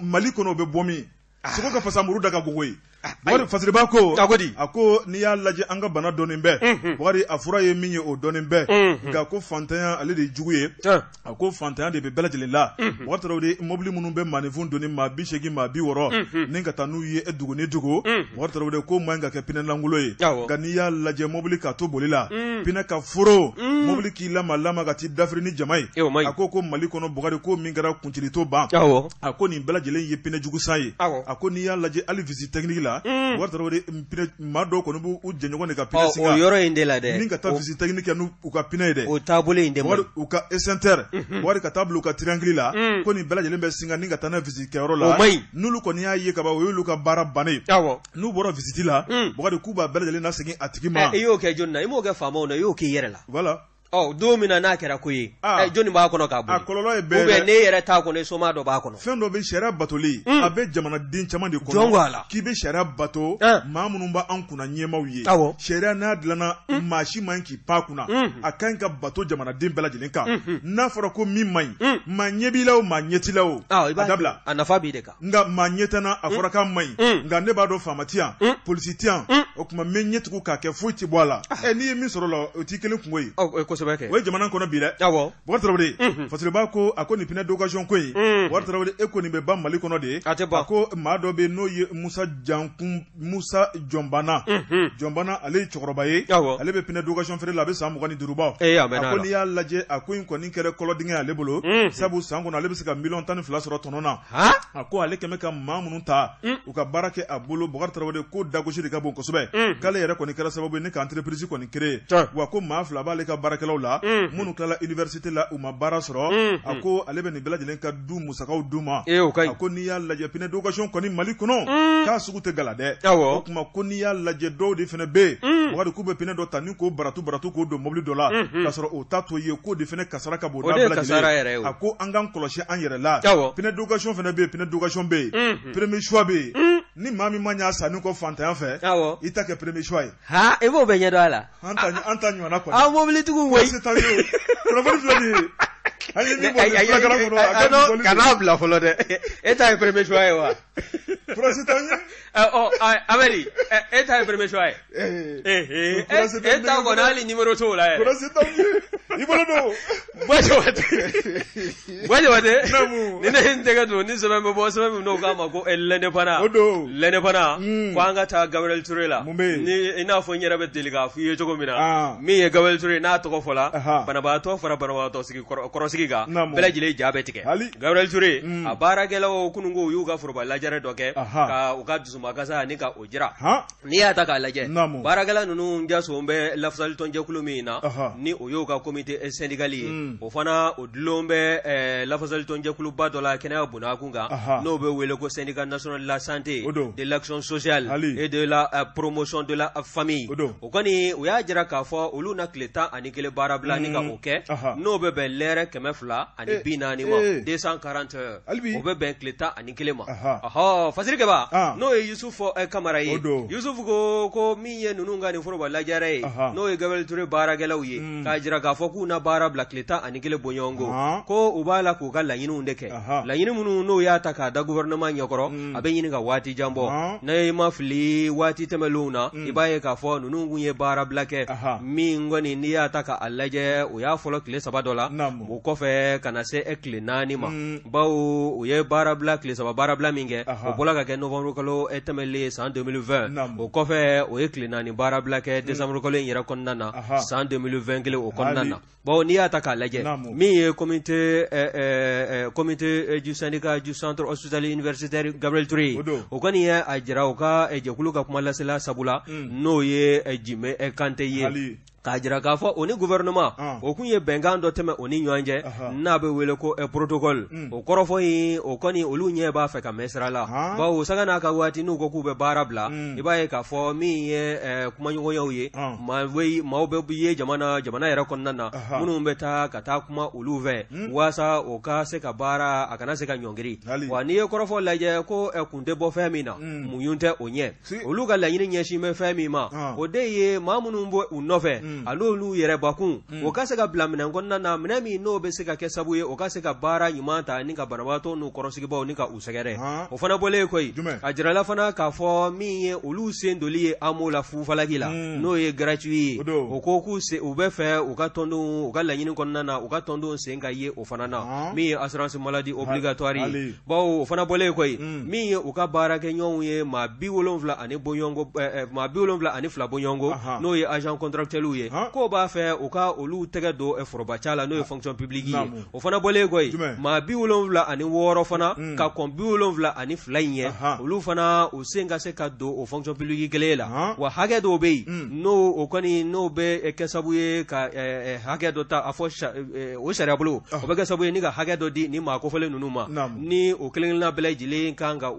Mali kɔnɔ o bɛ bɔ min sogo ka fasa muru da ka gogo ye Bukari Fasiriba ko a ko n'i y'a lajɛ an ka bana dɔnnen bɛɛ Bukari a fura ye min ye o dɔnnen bɛɛ nka ko fantanya ale de ye jugu ye a ko fantanya de bɛ bɛɛ lajɛlen la Bukari Tarawele mobili minnu bɛ maaninfin doni maa 80 maa 60 ni ka taa n'u ye dugu ni dugu Bukari Tarawele ko man ka kɛ pneu lankolon ye nka n'i y'a lajɛ mobili ka to boli la pneu ka foro mobili k'i lama lama ka t'i dafiri ni jama ye a ko Mali kɔnɔ Bukari ko min kɛra kuncili to ban a ko nin bɛɛ lajɛlen ye pneu jugu san ye a ko n'i y'a lajɛ hali visite technique la Bukari Tarawele maa dɔw kɔni b'u jɛɲɔgɔn de ka pneu singa o yɔrɔ in de la dɛ ni ka taa visite technique kɛ n'u ka pneu ye dɛ o taabolo in de ma u ka extincteur Bukari ka taa bila u ka triangle la ko nin bɛɛ lajɛlen bɛ singa ni ka taa n'a visite kɛyɔrɔ la o man ɲi n'olu kɔni y'a ye kaban o y'olu ka baara bannen ye n'u bɔra visite la Bukari k'u b'a bɛɛ lajɛlen lasegin a tigi ma i y'o kɛ jɔni na i m'o kɛ faamaw na i y'o k'i yɛrɛ la voilà Ɔ don min na n'a kɛra ko ye jɔnni b'a kɔnɔ k'a boli a kɔlɔlɔ ye bɛɛ ou bien n'e yɛrɛ t'a kɔnɔ i somaa dɔ b'a kɔnɔ fɛn dɔ bɛ sariya batoli a bɛ jamanaden caman de kɔnɔ jɔn ko a la k'i bɛ sariya bato maa minnu b'an kunna ɲɛmaaw ye sariya n'a dilanna maa si man k'i pan a kunna a ka ɲi ka bato jamanaden bɛɛ lajɛlen kan n'a fɔra ko min man ɲi maa ɲɛ b'i la o maa ɲɛ t'i la o a dabila a nafa b'i de kan nka maa ɲɛ tɛ n na a fɔra k'a man ɲi nka ne b'a dɔn faama tɛ yan polisi tɛ yan o tuma n bɛ ɲɛ tugu k'a kɛ foyi tɛ bɔ a la ɛ n'i ye min sɔrɔ o la o t'i kelen kunko ye kosɛbɛ kɛ o ye jamana kɔnɔ bi dɛ Bukari Tarawele Fasiriba ko a ko nin pneu d'occasion ko in Bukari Tarawele e ko nin bɛ ban Mali kɔnɔ de a tɛ ban a ko maa dɔ bɛ yen n'o ye Musa Jankun Musa Jɔnbana Jɔnbana ale ye cɛkɔrɔba ye ale bɛ pneu d'occasion feere la a bɛ san 25 bɔ a ko n'i y'a lajɛ a ko in kɔni kɛra kɔlɔdingɛ ale bolo sabu san kɔnɔ ale bɛ se ka miliyɔn 12 sɔrɔ tɔnɔ na a ko ale kɛmɛ ka maa minnu ta u ka baara kɛ a bolo Bukari Tarawele ko dagosi de ka bon kosɛbɛ k'ale yɛrɛ kɔni kɛra sababu ye ni ka entreprise kɔni créer wa ko maa 2 b'ale ka baarakɛlaw baarakɛlaw la minnu tilala université la u ma baara sɔrɔ a ko ale bɛ nin bɛɛ lajɛlen ka du musakaw d'u ma a ko n'i y'a lajɛ pneu d'occasion kɔni Mali kɔnɔ k'a sugu tɛ gala dɛ o tuma ko n'i y'a lajɛ dɔw de fana bɛ yen Bukari k'u bɛ pneu dɔ ta ni k'o baratu baratu k'o don mobili dɔ la k'a sɔrɔ o ta to ye k'o de fana kasara ka bon n'a bɛɛ lajɛlen ye a ko an k'an kɔlɔsi an yɛrɛ la pneu d'occasion fana bɛ yen pneu d'occasion bɛ yen premier choix bɛ yen ni maa min ma ɲ'a sanni kɔ fantanya fɛ i ta kɛ premier choix ye e b'o bɛɛ ɲɛdɔn a la an ta ɲɔgɔnna kɔni aw mobilitigiw koyi kunnafoni filɛ nin ye an ye min bɔ fulakala kɔnɔ a ka kan'a bila fɔlɔ dɛ e ta ye premier choix ye wa furasi t'an ye ɔ Amɛdi e ta ye premier choix ye e ta kɔni hali numéro t'o la yɛrɛ furasi t'an ye i bolo don Buwa Jabate Buwa Jabate ni ne ye n tɛgɛ don ni sɛbɛn bɛ bɔ sɛbɛn min n'o k'a ma ko l'indépendant o don l'indépendant ko an ka taa Gabriel Touré la ni i n'a fɔ n yɛrɛ bɛ deli k'a f'i ye cogo min na min ye Gabriel Touré n'a tɔgɔ fɔla banabaatɔ fara banabaatɔ sigi kɔrɔsigi kan bɛɛ lajɛlen ja bɛ tigɛ Gabriel Touré a baarakɛlaw kununko u y'u ka foroba lajɛrɛ dɔ kɛ ka u ka dusumakasa ani ka o jira n'i y'a ta k'a lajɛ baarakɛla ninnu jaso bɛ lafasalitɔnjɛkulu min na ni o y'o ka comité syndical ye o fana o dulon bɛ lafasalitɔnjɛkuluba dɔ la kɛnɛya bondakun kan n'o bɛ wele ko syndicat national de la santé de l'action sociale et de la promotion de la famille o kɔni u y'a jira k'a fɔ olu na tile 11 baarabila ni ka o kɛ n'o bɛ bɛn lɛrɛ 240 ma 240 heures o bɛ bɛn tile 11 ma ɔhɔ Fasirikɛba n'o ye Yusufu Kamara ye Yusufu ko ko min ye ninnu ka nin foroba lajɛrɛ ye n'o ye Gabriel Touré baarakɛlaw ye k'a jira k'a fɔ k'u na baara bila tile 11 bɔɲɔgɔnko ko u b'a la k'u ka laɲiniw de kɛ laɲini minnu n'o y'a ta k'a da gouvernement ɲɛkɔrɔ a bɛ ɲini ka waati jan bɔ ne ma fili waati tɛmɛnlenw na i b'a ye k'a fɔ ninnu tun ye baarabila kɛ min kɔni n'i y'a ta k'a lajɛ o y'a fɔlɔ tile 3 dɔ la o kɔfɛ ka na se tile 4 ma bawo u ye baarabila tile 3 baarabila min kɛ o bɔra ka kɛ novembre kalo tɛmɛnlen san 2020 o kɔfɛ o ye tile 4 baarabila kɛ décembre kalo in yɛrɛ kɔnɔna na san 2020 kelen o kɔnɔna na bawo n'i y'a ta k'a lajɛ min ye comité du syndicat du centre hospitalier universitaire Gabriel Touré ye o kɔni ye a jira u ka jɛkulu ka kumalasela sabula n'o ye Jime Kante ye k'a jira k'a fɔ o ni gouvernement o kun ye bɛnkan dɔ tɛmɛ o ni ɲɔgɔn cɛ n'a bɛ wele ko protocole o kɔrɔfɔ in o kɔni olu ɲɛ b'a fɛ ka mɛn sira la bawo sanga n'a ka waati n'u ko k'u bɛ baara bila i b'a ye k'a fɔ min ye kumaɲɔgɔnyaw ye maaw bɛ ye jamana jamana yɛrɛ kɔnɔna na minnu bɛ taa ka taa kuma olu fɛ waasa o ka se ka baara a kana se ka ɲɔngiri wa n'i ye kɔrɔfɔ lajɛ ko kun tɛ bɔ fɛn min na muɲu tɛ o ɲɛ olu ka laɲini ɲɛsin bɛ fɛn min ma o de ye maa minnu bɛ u nɔfɛ an'olu yɛrɛbakun o ka se ka bila minɛn kɔnɔna na minɛn min n'o bɛ se ka kɛ sabu ye o ka se ka baara ɲuman ta ni ka banabaatɔ n'u kɔrɔsigibaaw ni ka u sɛgɛrɛ o fana bɔlen koyi a jirala fana k'a fɔ min ye olu sen doli ye AMO la fufalaki la n'o ye gratuit ye o ko k'u u bɛ fɛ u ka tɔndenw u ka laɲini kɔnɔna na u ka tɔndenw sen ka ye o fana na min ye assurance maladie obligatoire ye bawo o fana bɔlen koyi min ye u ka baarakɛɲɔgɔnw ye maa 72 ani bɔɲɔgɔnko maa 72 bɔɲɔgɔnko n'o ye agent contractuel ye k'o b'a fɛ u ka olu tɛgɛ don forobaca la n'o ye fonction publique ye o fana bɔlen koyi maa 76 fana ka kɔn 72 in ɲɛ olu fana u sen ka se ka don o fonction publique kelen la wa hakɛ dɔw bɛ yen n'o o kɔni n'o bɛ kɛ sabu ye ka hakɛ dɔ ta a fɔ o sariya bolo o bɛ kɛ sabu ye ni ka hakɛ dɔ di ni maa kofɔlen ninnu ma ni o kelenkelenna bɛɛ lajɛlen kan ka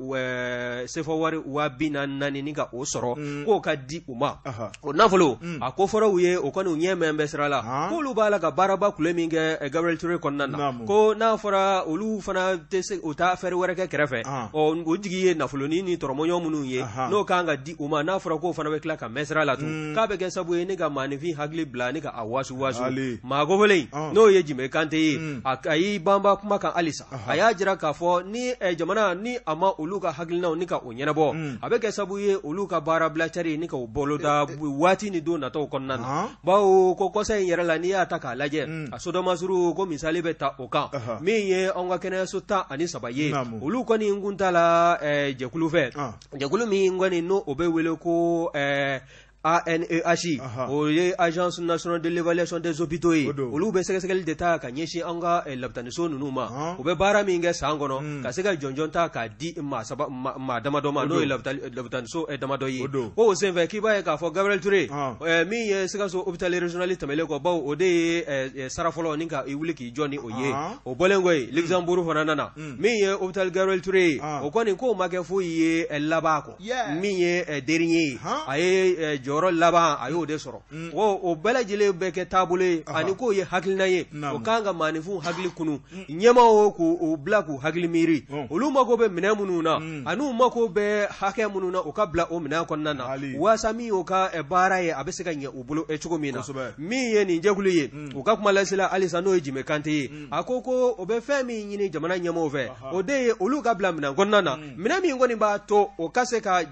sefa wari 44,000 ni ka o sɔrɔ k'o ka di u ma o nafolo a ko fɔra u ye o kɔni u ɲɛ mɛn bɛ sira la k'olu b'a la ka baaraba kule min kɛ Gabriel Touré kɔnɔna na ko n'a fɔra olu fana tɛ se u taa fɛɛrɛ wɛrɛ kɛ kɛrɛfɛ ɔ o jigi ye nafolonin ni tɔrɔmɔɲɔ minnu ye n'o kan ka di u ma n'a fɔra k'o fana bɛ tila ka mɛn sira la tun k'a bɛ kɛ sabu ye ni ka maaninfin hakili bila ni ka a wasu wasu maa kofɔlen n'o ye Jime Kante ye a y'i banba kuma kan halisa a y'a jira k'a fɔ ni jamana ni a ma olu ka hakilinaw ni ka o ɲɛnabɔ a bɛ kɛ sabu ye olu ka baarabila cari ni ka o boloda waati ni don nataw kɔnɔna na bawo ko kɔsa in yɛrɛ la n'i y'a ta k'a lajɛ a sodomasuru ko misali bɛ ta o kan min ye anw ka kɛnɛyaso 13 ye olu kɔni kun tala jɛkulu fɛ jɛkulu min kɔni n'o o bɛ wele ko ANEH o ye agence nationale de l'évaluation des hôpitaux ye olu bɛ sɛgɛsɛgɛli de ta ka ɲɛsin an ka labitaniso ninnu ma u bɛ baara min kɛ san kɔnɔ ka se ka jɔnjɔn ta k'a di maa damadɔ ma n'o ye labitaniso damadɔ ye ko o senfɛ k'i b'a ye k'a fɔ Gabriel Touré min ye Sikaso hôpital régional tɛmɛlen kɔ bawo o de ye sara fɔlɔ ni ka i wuli k'i jɔ ni o ye o bɔlen kɔ yen Luxembourg fana nana min ye hôpital Gabriel Touré ye o kɔni k'o ma kɛ foyi ye laban kɔ min ye dernier ye a ye jɔyɔrɔ laban a y'o de sɔrɔ o bɛɛ lajɛlen bɛ kɛ taabolo ye ani k'o ye hakilina ye o kan ka maaninfinw hakili kunu ɲɛmaaw k'u bila k'u hakili miiri olu mako bɛ minɛn minnu na ani u mako bɛ hakɛ minnu na u ka bila o minɛn kɔnɔna na waasa min y'u ka baara ye a bɛ se ka ɲɛ u bolo cogo min na min ye nin jɛkulu ye u ka kuma lasela halisa n'o ye Jime Kante ye a ko ko o bɛ fɛn min ɲini jamana ɲɛmaaw fɛ o de ye olu ka bila minɛn kɔnɔna na minɛn min kɔni b'a to o ka se ka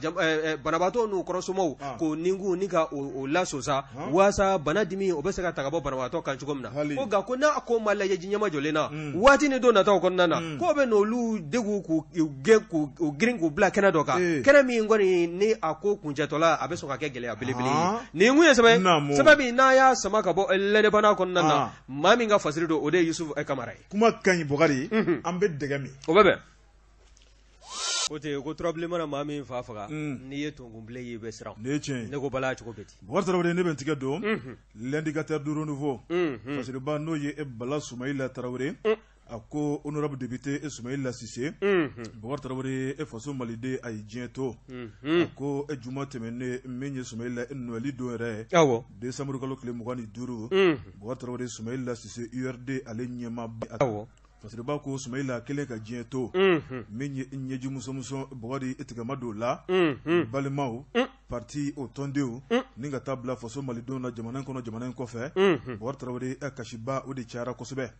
banabaatɔ n'u kɔrɔsomaw k'o ninkun ni ka o lasosa waasa bana dimi o bɛ se ka ta ka bɔ banabaatɔ kan cogo min na ko nka ko n'a ko ma lajɛ ji ɲɛmajɔlen na waati ni don nataw kɔnɔna na k'o bɛ n'olu degun k'u gɛn k'u girin k'u bila kɛnɛ dɔ kan kɛnɛ min kɔni ni a ko kuncɛtɔla a bɛ sɔn ka kɛ gɛlɛya belebele ye nin kun ye sɛbɛn sɛbɛn min n'a y'a sama ka bɔ L'Indépendant kɔnɔna na maa min ka fasiri don o de ye Yusufu Kamara ye kuma ka ɲi Bukari an bɛ dɛgɛ min o bɛ bɛn ko ten ko turabilen mana maa min fa faga n'i ye tonkun bilen ye i bɛ siran nin ye tiɲɛ ye ne ko bala cogo bɛ di Bukari Tarawele ne bɛ n tigɛ don L'indicateur du renouveau fasiriba n'o ye Bala Sumayila Tarawele a ko honorable député Sumayila Sise Bukari Tarawele e faso maliden a ye diɲɛ to a ko e juma tɛmɛnen min ye Sumayila Noël don yɛrɛ awɔ décembre kalo tile 25 Bukari Tarawele Sumayila Sise URD ale ɲɛmaaba awɔ Fasiriba ko Sumayila kelen ka diɲɛ to min ye ɲɛji musomuso Bukari i tigɛ ma don la balimaw parti o tɔndenw ni ka taa bila faso malidenw na jamana in kɔnɔ jamana in kɔfɛ Bukari Tarawele kasiba o de cayara kosɛbɛ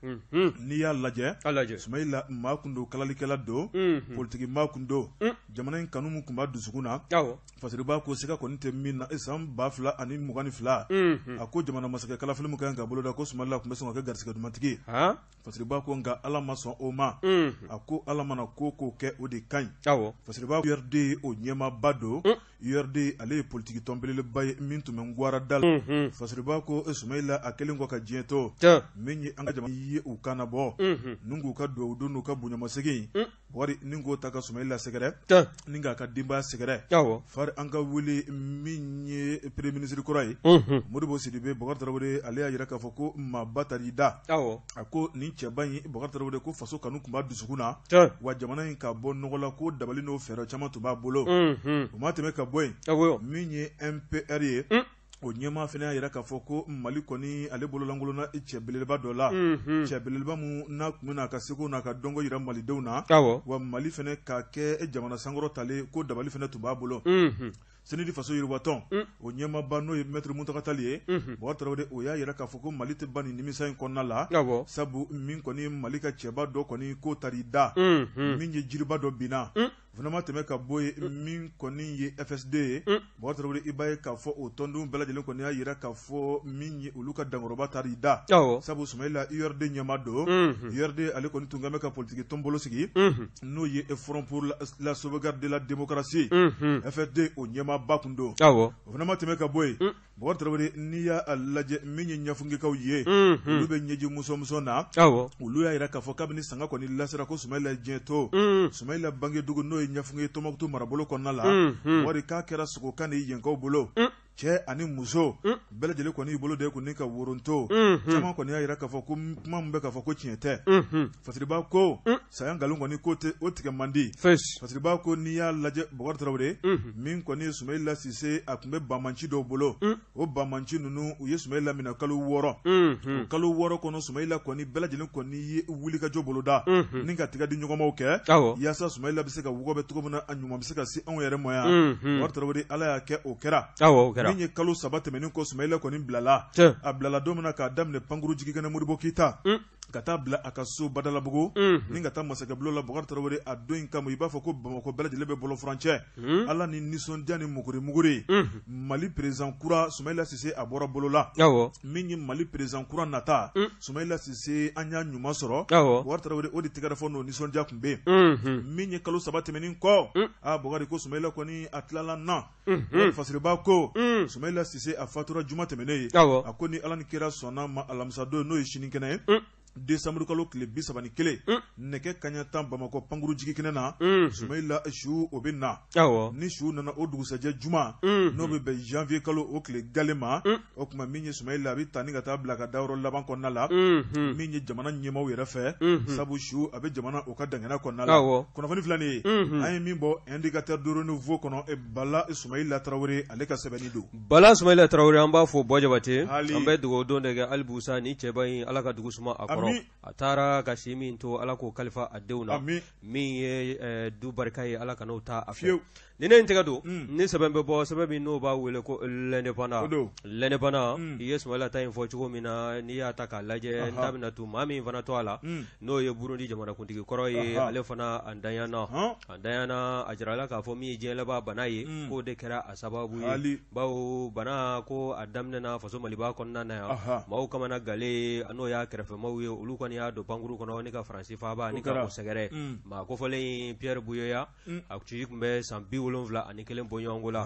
n'i y'a lajɛ Sumayila maa kun don kalalikɛla don politiki maa kun don jamana in kanu min tun b'a dusukun na Fasiriba ko siga kɔni tɛ min na san 2022 a ko jamana masakɛ kalafili min ka kan ka boloda ko Sumayila tun bɛ sɔn ka kɛ garisɛgɛ dumantigi ye Fasiriba ko nka Ala ma sɔn o ma a ko Ala mana ko ko kɛ o de ka ɲi Fasiriba URD o ɲɛmaaba don URD ale ye politiki tɔn belebeleba ye min tun bɛ Ngwara da la Fasiriba ko Sumayila a kɛlen kɔ ka diɲɛ to min ye an ka jamana ye u kan bɔ ni k'u ka dugawu don n'u ka bonyamasegin Bukari ni k'o ta ka Sumayila sɛgɛrɛ ni k'a ka denbaya sɛgɛrɛ fari an ka wele min ye premier ministre kɔrɔ ye Modibo Sidibe Bukari Tarawele ale y'a jira k'a fɔ ko maaba taar'i da a ko nin cɛba in Bukari Tarawele ko faso kanu tun b'a dusukun na wa jamana in ka bɔ nɔgɔ la ko dabali n'o fɛɛrɛ caman tun b'a bolo o ma tɛmɛ ka bɔ yen min ye MPR ye o ɲɛmaa fana y'a jira k'a fɔ ko Mali kɔni ale bololankolonna cɛ belebeleba dɔ la cɛ belebeleba min n'a tun bɛna a ka seko n'a ka dɔnko jira malidenw na wa Mali fana ka kɛ jamana sankɔrɔtalen ko dabali fana tun b'a bolo CNID faso yiriwatɔn o ɲɛmaaba n'o ye maître Muntaka Tall ye Bukari Tarawele o y'a jira k'a fɔ ko Mali tɛ ban nin nimisa in kɔnɔna la sabu min kɔni Mali ka cɛba dɔ kɔni ko taar'i da min ye jiriba dɔ binna fana ma tɛmɛ ka bɔ yen min kɔni ye FSD ye Bukari Tarawele i b'a ye k'a fɔ o tɔndenw bɛɛ lajɛlen kɔni y'a jira k'a fɔ min ye olu ka dankɔrɔba taar'i da sabu Sumayila URD ɲɛmaa don URD ale kɔni tun bɛ ka politiki tɔn bolo sigi n'o ye Front pour la sauvegarde de la démocratie FSD o ɲɛmaaba tun don o fana ma tɛmɛ ka bɔ yen Bukari Tarawele n'i y'a lajɛ min ye ɲafungekaw ye olu bɛ ɲɛji musomuso na olu y'a jira k'a fɔ kabini sanga kɔni lasera ko Sumayila ye diɲɛ to Sumayila bangedugu n'o ye ɲafunge Tɔnbukutu marabolo kɔnɔna la wari k'a kɛra sogokan de ye yenkaw bolo cɛ ani muso bɛɛ lajɛlen kɔni y'i bolo da i kun ni ka woronto caman kɔni y'a jira k'a fɔ ko kuma min bɛ k'a fɔ ko tiɲɛ tɛ Fasiriba ko saya nkalon kɔni ko o tigɛ man di Fasiriba ko n'i y'a lajɛ Bukari Tarawele min kɔni ye Sumayila Sise a tun bɛ banbaanci dɔw bolo o banbaanci ninnu u ye Sumayila minɛ kalo 6 o kalo 6 kɔnɔ Sumayila kɔni bɛɛ lajɛlen kɔni ye wulikajɔ boloda ni ka tɛgɛ di ɲɔgɔnmaw kɛ yaasa Sumayila bɛ se ka wɔgɔbɛ cogo min na a ɲuman bɛ se ka se anw yɛrɛ ma yan Bukari Tarawele Ala y'a kɛ o kɛra min ye kalo 3 tɛmɛnen kɔ Sumayila kɔni bilala a bilala don min na k'a daminɛ pankuru jigikɛnɛ Modibo Keyita. Ka taa bila a ka so Badalabugu ni ka taa masakɛbulon la Bukari Tarawele a don in kama i b'a fɔ ko Bamakɔ bɛɛ lajɛlen bɛ bolo furancɛ ala ni nisɔndiya ni muguri muguri Mali président kura Sumayila Sise a bɔra bolo la min ye Mali président kura nata Sumayila Sise an y'a ɲuman sɔrɔ Bukari Tarawele o de tɛgɛrɛ fɔ n'o nisɔndiya tun bɛ yen min ye kalo 3 tɛmɛnen kɔ aa Bukari ko Sumayila kɔni a tilala na Fasiriba ko Sumayila Sise a fatura juma tɛmɛnen ye a ko ni Ala ni kira sɔnna ma alamisadon n'o ye sinikɛnɛ ye décembre kalo tile 31 nɛgɛ kanɲɛ 10 Bamakɔ pankuru jigikɛnɛ na Sumayila su o bɛ na ni su nana o dugusɛjɛ juma n'o bɛ bɛn janvier kalo o tile gale ma o tuma min ye Sumayila a bɛ taa ni ka taa bila ka dayɔrɔ laban kɔnɔna la min ye jamana ɲɛmaaw yɛrɛ fɛ sabu su a bɛ jamana o ka dangana kɔnɔna la kunnafoni filɛ nin ye an ye min bɔ Indicateur du Renouveau kɔnɔ Bala Sumayila Tarawele ale ka sɛbɛnni don. Bala Sumayila Tarawele an b'a fo Buwa Jabate an bɛ dugawu don de kɛ halibusa ni cɛba in Ala ka dugu suma a kɔrɔ a taara ka si min to Ala k'o kalifa a denw na min ye du barika ye Ala kan'o ta a fɛ ni ne ye n tɛgɛ don ni sɛbɛn bɛ bɔ sɛbɛn min n'o b'a wele ko L'Indépendant L'Indépendant i ye Sumayila ta in fɔ cogo min na n'i y'a ta k'a lajɛ n da bɛna tu maa min fana tɔgɔ la n'o ye Burundi jamanakuntigi kɔrɔ ye ale fana a ntanyana A ntanyana a jirala k'a fɔ min ye diɲɛ laban bana ye k'o de kɛra a sababu ye bawo bana ko a daminɛna faso Maliba kɔnɔna na yan maaw kamana galen n'o y'a kɛrɛfɛmaaw ye olu kɔni y'a don pankuru kɔnɔ ni ka Faransi faaba ni ka o sɛgɛrɛ maa kofɔlen Pierre Buyoya a si tun bɛ san 71 bɔɲɔgɔnko la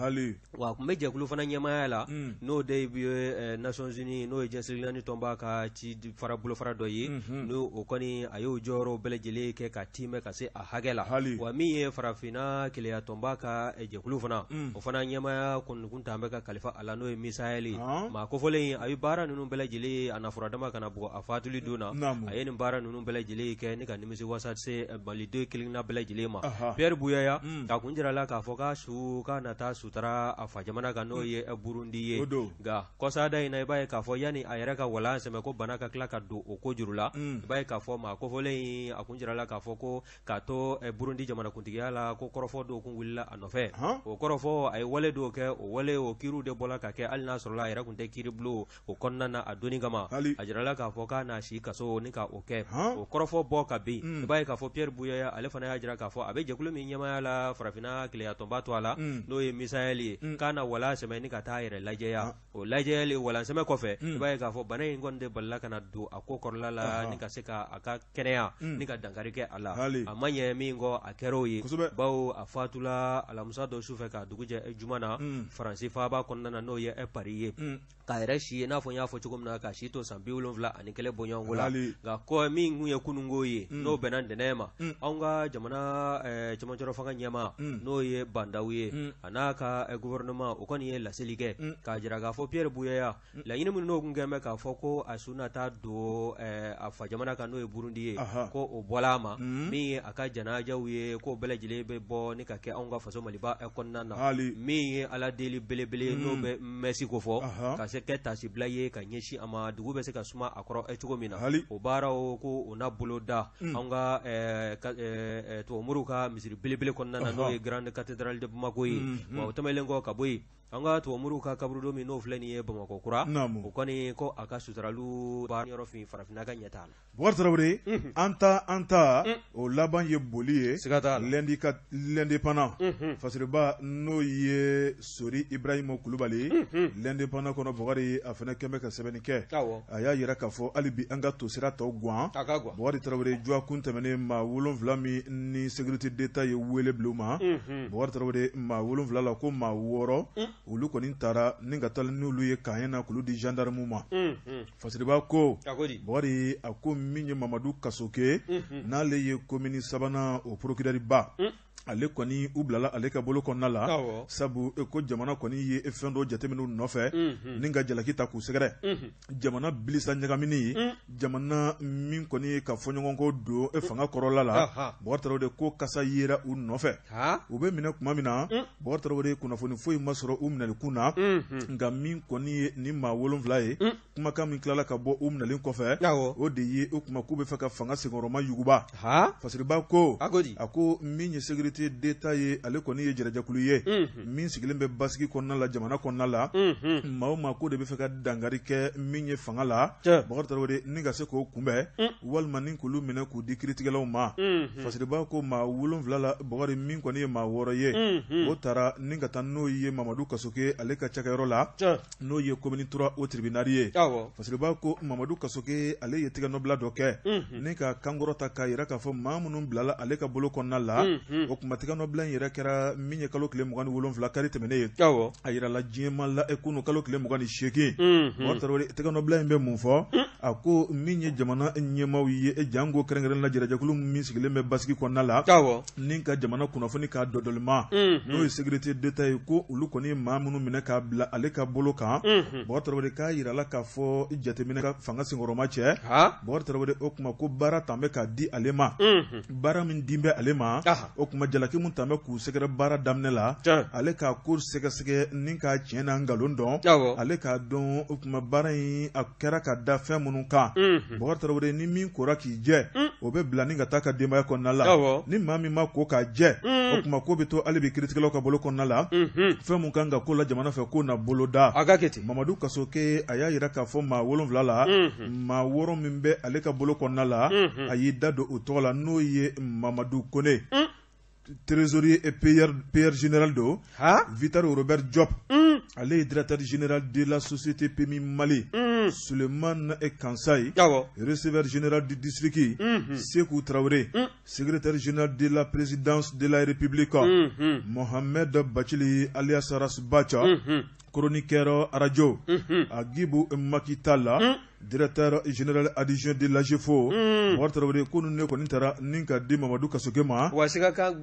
wa a tun bɛ jɛkulu fana ɲɛmaaya la n'o de ye Nations Unies n'o ye diɲɛ seleke naani tɔnba ka ci fara bolofara dɔ ye n'o o kɔni a y'o jɔyɔrɔ bɛɛ lajɛlen kɛ ka tiimɛ ka se a hakɛ la wa min ye farafinna kelenya tɔnba ka jɛkulu fana o fana ɲɛmaaya kɔni kun tun bɛ ka kalifa a la n'o ye Misaɛli ye maa kofɔlen a ye baara ninnu bɛɛ lajɛlen a na furadama ka na bugɔ a fatuli don na a ye nin baara ninnu bɛɛ lajɛlen kɛ ni ka nimisi wasa se maliden kelenna bɛɛ lajɛlen ma Pierre Buyoya a kun jirala k'a fɔ k'a su k'a na taa sutara a fa jamana kan n'o ye Burundi ye nka kɔsada in na i b'a ye k'a fɔ yanni a yɛrɛ ka walan sɛmɛ ko bana ka tila ka don o ko juru la i b'a ye k'a fɔ maa kofɔlen in a kun jirala k'a fɔ ko k'a to Burundi jamanakuntigiya la ko kɔrɔfɔ dɔw kun wulila a nɔfɛ o kɔrɔfɔ a ye wale dɔw kɛ o wale o kiiriw de bɔla ka kɛ hali n'a sɔrɔla a yɛrɛ kun tɛ kiiribulon o kɔnɔna na a donni kama a jirala k'a fɔ k'a n'a si kaso ni ka o kɛ o kɔrɔfɔ bɔ ka bin i b'a ye k'a fɔ Pierre Buyoya ale fana y'a jira k'a fɔ a bɛ jɛkulu min ɲɛmaaya la farafinna kelenya tɔnba tɔgɔ la n'o ye Misaɛli ye k'a na walan sɛmɛ ni ka taa yɛrɛ lajɛya o lajɛyali walan sɛmɛ kɔfɛ i b'a ye k'a fɔ bana in kɔni de balila ka na don a ko kɔrɔla la ni ka se ka a ka kɛnɛya ni ka dankari kɛ a la a ma ɲɛ min kɔ a kɛra o ye bawo a fatula alamisa dɔ sufɛ ka dugu jɛ juma na Faransi faaba kɔnɔna na n'o ye Paris ye k'a yɛrɛ si ye n'a fɔ n y'a fɔ cogo min na k'a si to san 71 bɔɲɔgɔnko la nka ko min kun ye kununko ye n'o bɛnna ntɛnɛn ma anw ka jamana cɛmancɛrɔ fanga ɲɛmaa n'o ye Ba Ndaw ye a n'a ka gouvernement o kɔni ye laseli kɛ k'a jira k'a fɔ Pierre Buyoya laɲini min n'o kun kɛlen bɛ k'a fɔ ko a su na taa don a fa jamana kan n'o ye Burundi ye ko o bɔla a ma min ye a ka janajaw ye k'o bɛɛ lajɛlen bɛ bɔ ni ka kɛ anw ka faso Maliba kɔnɔna na min ye Ala deli belebele n'o bɛ messe ko fɔ ka se kɛ taasibila ye ka ɲɛsin a ma dugu bɛ se ka suma a kɔrɔ cogo min na o baaraw ko o na boloda anw ka tubabumoriw ka misiri belebele kɔnɔna na n'o ye Grande Cathédrale de Bamako ye wa o tɛmɛnlen kɔ ka bɔ yen An ka tubabumoriw ka kaburudo min n'o filɛ nin ye Bamakɔ kura, naamu, o kɔni ko a ka suturali baara yɔrɔ fin farafinna ka ɲɛ t'a la. Bukari Tarawele, unhun, an ta an ta, un, o laban ye boli ye, siga t'a la, l'Indépendant, unhun, Fasiriba n'o ye Sori Ibrahima Kulubali, unhun, l'Indépendant kɔnɔ Bukari a fana kɛn bɛ ka sɛbɛnni kɛ, awɔ, a y'a jira k'a fɔ hali bi an ka tosira tɔ gan, a ka gan, Bukari Tarawele dɔgɔkun tɛmɛnen maa 7 min ni sécurité d'État ye wele bila u ma, unhun Bukari Tarawele maa 7 la ko maa 6 olu kɔni taara ni ka taa n'olu ye camp na k'olu di gendarme ma Fasiriba ko Bukari a ko min ye Mamadu Kasoke n'ale ye commune sabanan o procureur ba ale kɔni u bilala ale ka bolo kɔnɔna la sabu ko jamana kɔni ye fɛn dɔ jateminɛ u nɔfɛ ni ka jalaki ta k'u sɛgɛrɛ jamana bilisa ɲagamini ye jamana min kɔni ye ka fɔɲɔgɔnkɔ don e fanga kɔrɔla la Bukari Tarawele ko kasa yera u nɔfɛ u bɛ minɛ tuma min na Bukari Tarawele kunnafoni foyi ma sɔrɔ u minɛli kun na nka min kɔni ye ni maa 7 ye kumakan min tilala ka bɔ u minɛlen kɔfɛ o de ye o kuma k'u bɛ fɛ ka fanga senkɔrɔma yuguba Fasiriba ko a ko min ye sécurité sécurité d'État ye, ale kɔni ye jɛrɛjɛkulu ye min sigilen bɛ basigi kɔnɔna la, jamana kɔnɔna la. Maa o maa ko de bɛ fɛ ka dankari kɛ min ye fanga la, Bakari Tarawele, ni ka se k'o kunbɛn walima ni k'olu minɛ k'u di kiritigɛlaw ma. Fasiriba ko maa 7 la, Bakari, min kɔni ye maa 6 ye, o taara ni ka taa n'o ye Mamadu Kasoke ale ka cakɛyɔrɔ la, n'o ye commune 3 o tribunal ye. Fasiriba ko Mamadu Kasoke ale ye tɛgɛnɔbila dɔ kɛ ni ka kankɔrɔ ta k'a jira k'a fɔ maa minnu bilala ale ka bolo kɔnɔna la. O tuma tɛgɛnɔbila in yɛrɛ kɛra min ye kalo tile 27 kari tɛmɛnen ye, a jirala diɲɛmaa la kunun kalo tile 28. Bakari Tarawele, tɛgɛnɔbila in bɛ mun fɔ? A ko min ye jamana ɲɛmaaw ye, janko kɛrɛnkɛrɛn la jɛrɛjɛkulu min sigilen bɛ basigi kɔnɔna la ni ka jamana kunnafoni k'a dɔdɔlima, n'o ye sécurité d'État ye, ko olu kɔni maa minnu minɛ k'a bila ale ka bolo kan, Bakari Tarawele, k'a jirala k'a fɔ jateminɛ ka fanga senkɔrɔma cɛ, Bakari Tarawele, o tuma ko baara tan bɛ k'a di ale ma, baara min di bɛ ale ma, o tuma jalaki min tan bɛ k'u sɛgɛrɛ baara daminɛ la, ale k'a ko sɛgɛsɛgɛ ni k'a tiɲɛ n'a nkalon dɔn, ale k'a dɔn o tuma baara in a kɛra ka da fɛn minnu kan. Bakari Tarawele, ni min kora k'i jɛ, o bɛ bila ni ka taa ka denbaya kɔnɔna la. Ni maa min ma ko k'a jɛ, o tuma ko bɛ to hali bi kiritigɛlaw ka bolo kɔnɔna la. Fɛn min kan ka ko la jamana fɛ, k'o na boloda. A ka kɛ ten. Mamadu Kasoke a y'a jira k'a fɔ maa 7 la, maa 6 min bɛ ale ka bolo kɔnɔna la, a y'i da don o tɔgɔ la, n'o ye Mamadu Kone, trésorier et payeur général don, Vital Robert Diop, ale ye directeur général de la société PMU Mali, Suleiman Kansayi, receveur général du district, Sekou Traoré, secrétaire général de la présidence de la République, Mohamed Bachili alias Ras Bath, chroniqueur radio, Aguibou Makitala, directeur général adjoint de l'AGEFAU. Bakari Tarawele, ko ninnu kɔni taara ni ka di Mamadu Kasoke ma. Wa siga kan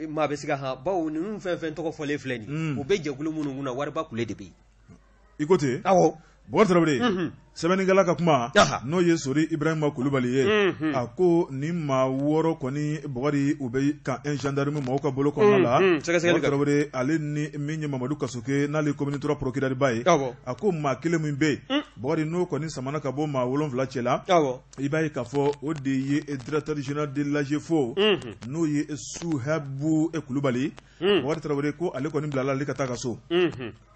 maa bɛ siga han, bawo ninnu fɛn fɛn tɔgɔ fɔlen filɛ nin, u bɛ jɛkulu minnu kunna, wariba kule de bɛ yen. I ko ten. Awɔ. Bakari Tarawele, sɛbɛnnikɛla ka kuma, n'o ye Sori Ibrahima Kulubali ye, a ko ni maa 6 kɔni, Bakari, u bɛ camp 1 gendarme maaw ka bolo kɔnɔna la. Sɛgɛsɛgɛli. Bakari Tarawele, ale ni min ye Mamadu Kasoke, n'ale ye commune 3 procureur ba ye, a ko maa kelen min bɛ yen, Bakari, n'o kɔni samana ka bɔ maa 7 cɛ la, i b'a ye k'a fɔ o de ye directeur général de l'AGEFAU, n'o ye Suhabu Kulubali. Bakari Tarawele ko ale kɔni bilala ale ka taa ka so.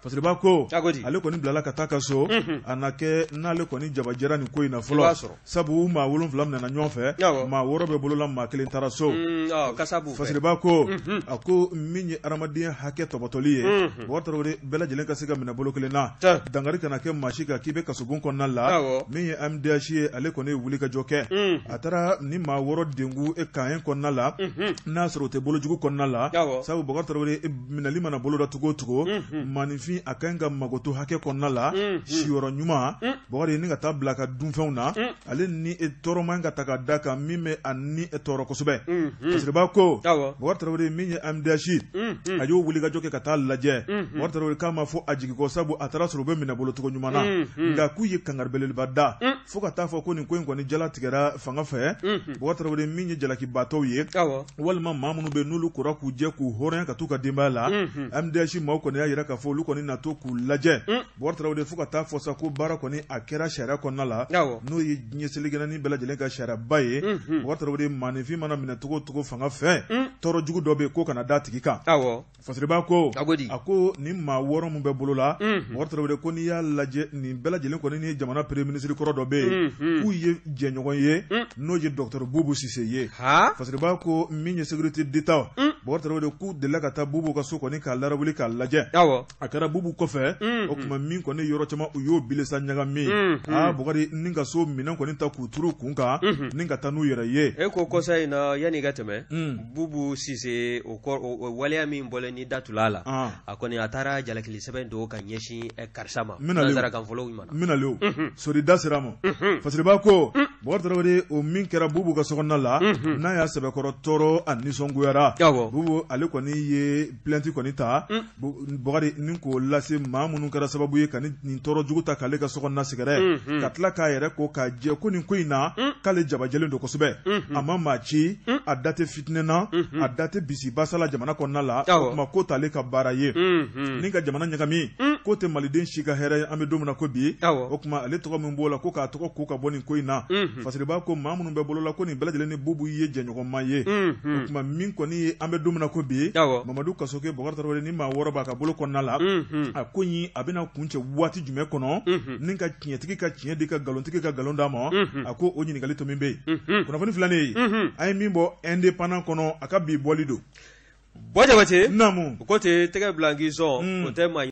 Fasiriba ko ale kɔni bilala ka taa ka so, a na kɛ n'ale kɔni jabajɛra nin ko in na fɔlɔ, sabu maa 7 minɛna ɲɔgɔn fɛ, maa 6 bɛ bolo la, maa kelen taara so. Fasiriba ko a ko min ye adamadenya hakɛ tɔbɔtɔli ye, Bakari Tarawele, bɛɛ lajɛlen ka se ka minɛ bolo kelen na, dankari kana kɛ maa si kan k'i bɛ kasobon kɔnɔna la. Min ye AMDH ye, ale kɔni ye wulikajɔ kɛ, a taara ni maa 6 dengu e camp 1 kɔnɔna la, n'a sɔrɔ o tɛ bolojugu kɔnɔna la, sabu Bakari Tarawele, minɛli mana boloda cogo o cogo, maaninfin a ka ɲi ka magoto hakɛ kɔnɔna la, siyɔrɔ ɲuman, Bakari, ni ka taa bila ka dunfɛnw na, ale ni tɔɔrɔ man ka ta ka da kan min bɛ a ni tɔɔrɔ kosɛbɛ. Fasiriba ko Bakari Tarawele, min ye AMDH, a y'o wulikajɔ kɛ ka taa lajɛ. Bakari Tarawele k'a ma fɔ a jigi kɔ, sabu a taara sɔrɔ u bɛ minɛ bolo cogo ɲuman na, nka k'u ye kangari belebeleba da fo ka taa fɔ ko nin ko in kɔni jala tigɛra fanga fɛ. Bakari Tarawele, min ye jalakibaatɔw ye walima maa minnu bɛ n'olu kora k'u jɛ k'u hɔrɔnya ka t'u ka denbaya la, AMDH maaw kɔni y'a jira k'a fɔ olu kɔni na to k'u lajɛ, Bakari Tarawele, fo ka taa fɔ sa ko baara kɔni a kɛra sariya kɔnɔna la, n'o ye diɲɛ seleke naani bɛɛ lajɛlen ka sariyaba ye. Bakari Tarawele, maaninfin mana minɛ cogo o cogo fanga fɛ, tɔɔrɔ jugu dɔ bɛ yen k'o kana da tigi kan. Fasiriba ko a ko ni maa 6 min bɛ bolo la, Bakari Tarawele, ko n'i y'a lajɛ nin bɛɛ lajɛlen kɔni ni jamana premier ministre kɔrɔ dɔ bɛ yen k'u ye jɛɲɔgɔn ye, n'o ye docteur Bubu Sise ye. Fasiriba ko min ye sécurité d'État, Bakari Tarawele, k'u delila ka taa Bubu ka so kɔni k'a larawuli k'a lajɛ. A kɛra Bubu kɔfɛ, o tuma min kɔni yɔrɔ caman u y'o bilisa ɲagami, aa Bakari, ni ka so minɛn kɔni ta k'u turu kun kan ni ka taa n'u yɛrɛ ye. E ko kɔsa in na, yanni i ka tɛmɛ, Bubu Sise, o waleya min bɔlen ni da tula la, a kɔni a taara jalakili sɛbɛn don ka ɲɛsin karisa ma, nansarakanfɔlaw ma. N bɛna o sori da sera ma. Fasiriba ko Bakari Tarawele, o min kɛra Bubu ka sokɔnɔna la, n'a y'a sɛbɛkɔrɔ tɔɔrɔ, a nisɔngoyara. Bubu ale kɔni ye plainte kɔni ta, Bakari, ni k'o lase maa minnu kɛra sababu ye ka nin tɔɔrɔ jugu ta k'ale ka sokɔnɔna sɛgɛrɛ, ka tila k'a yɛrɛ ko k'a jɛ ko nin ko in na k'ale jabajɛlen don kosɛbɛ, a ma maa ci, a da tɛ fitinɛ na, a da tɛ bisibasa la jamana kɔnɔna la, o tuma ko t'ale ka baara ye ni ka jamana ɲagami. K'o tɛ maliden si ka hɛrɛ ye an bɛ don min na ko bi. O tuma ale tɔgɔ min b'o la, ko k'a tɔgɔ ko ka bɔ nin ko in na. Fasiriba ko maa minnu bɛ bolo la, ko nin bɛɛ lajɛlen ni Bubu ye jɛɲɔgɔnma ye. O tuma min kɔni ye an bɛ don min na ko bi, Mamadu Kasoge Bɔkari Tarawele ni maa 6 b'a ka bolo kɔnɔna la, a ko in a bɛna kuncɛ waati jumɛn kɔnɔ, ni ka tiɲɛtigi ka tiɲɛ di, ka nkalontigi ka nkalon d'a ma? A ko o ɲininkali to min bɛ yen. Kunnafoni filanan ye, an ye min bɔ Indépendant kɔnɔ, a ka bi bɔli don. Bɔ Jabate, naamu, ko ten, tɛgɛ bila k'i sɔn, o tɛ maa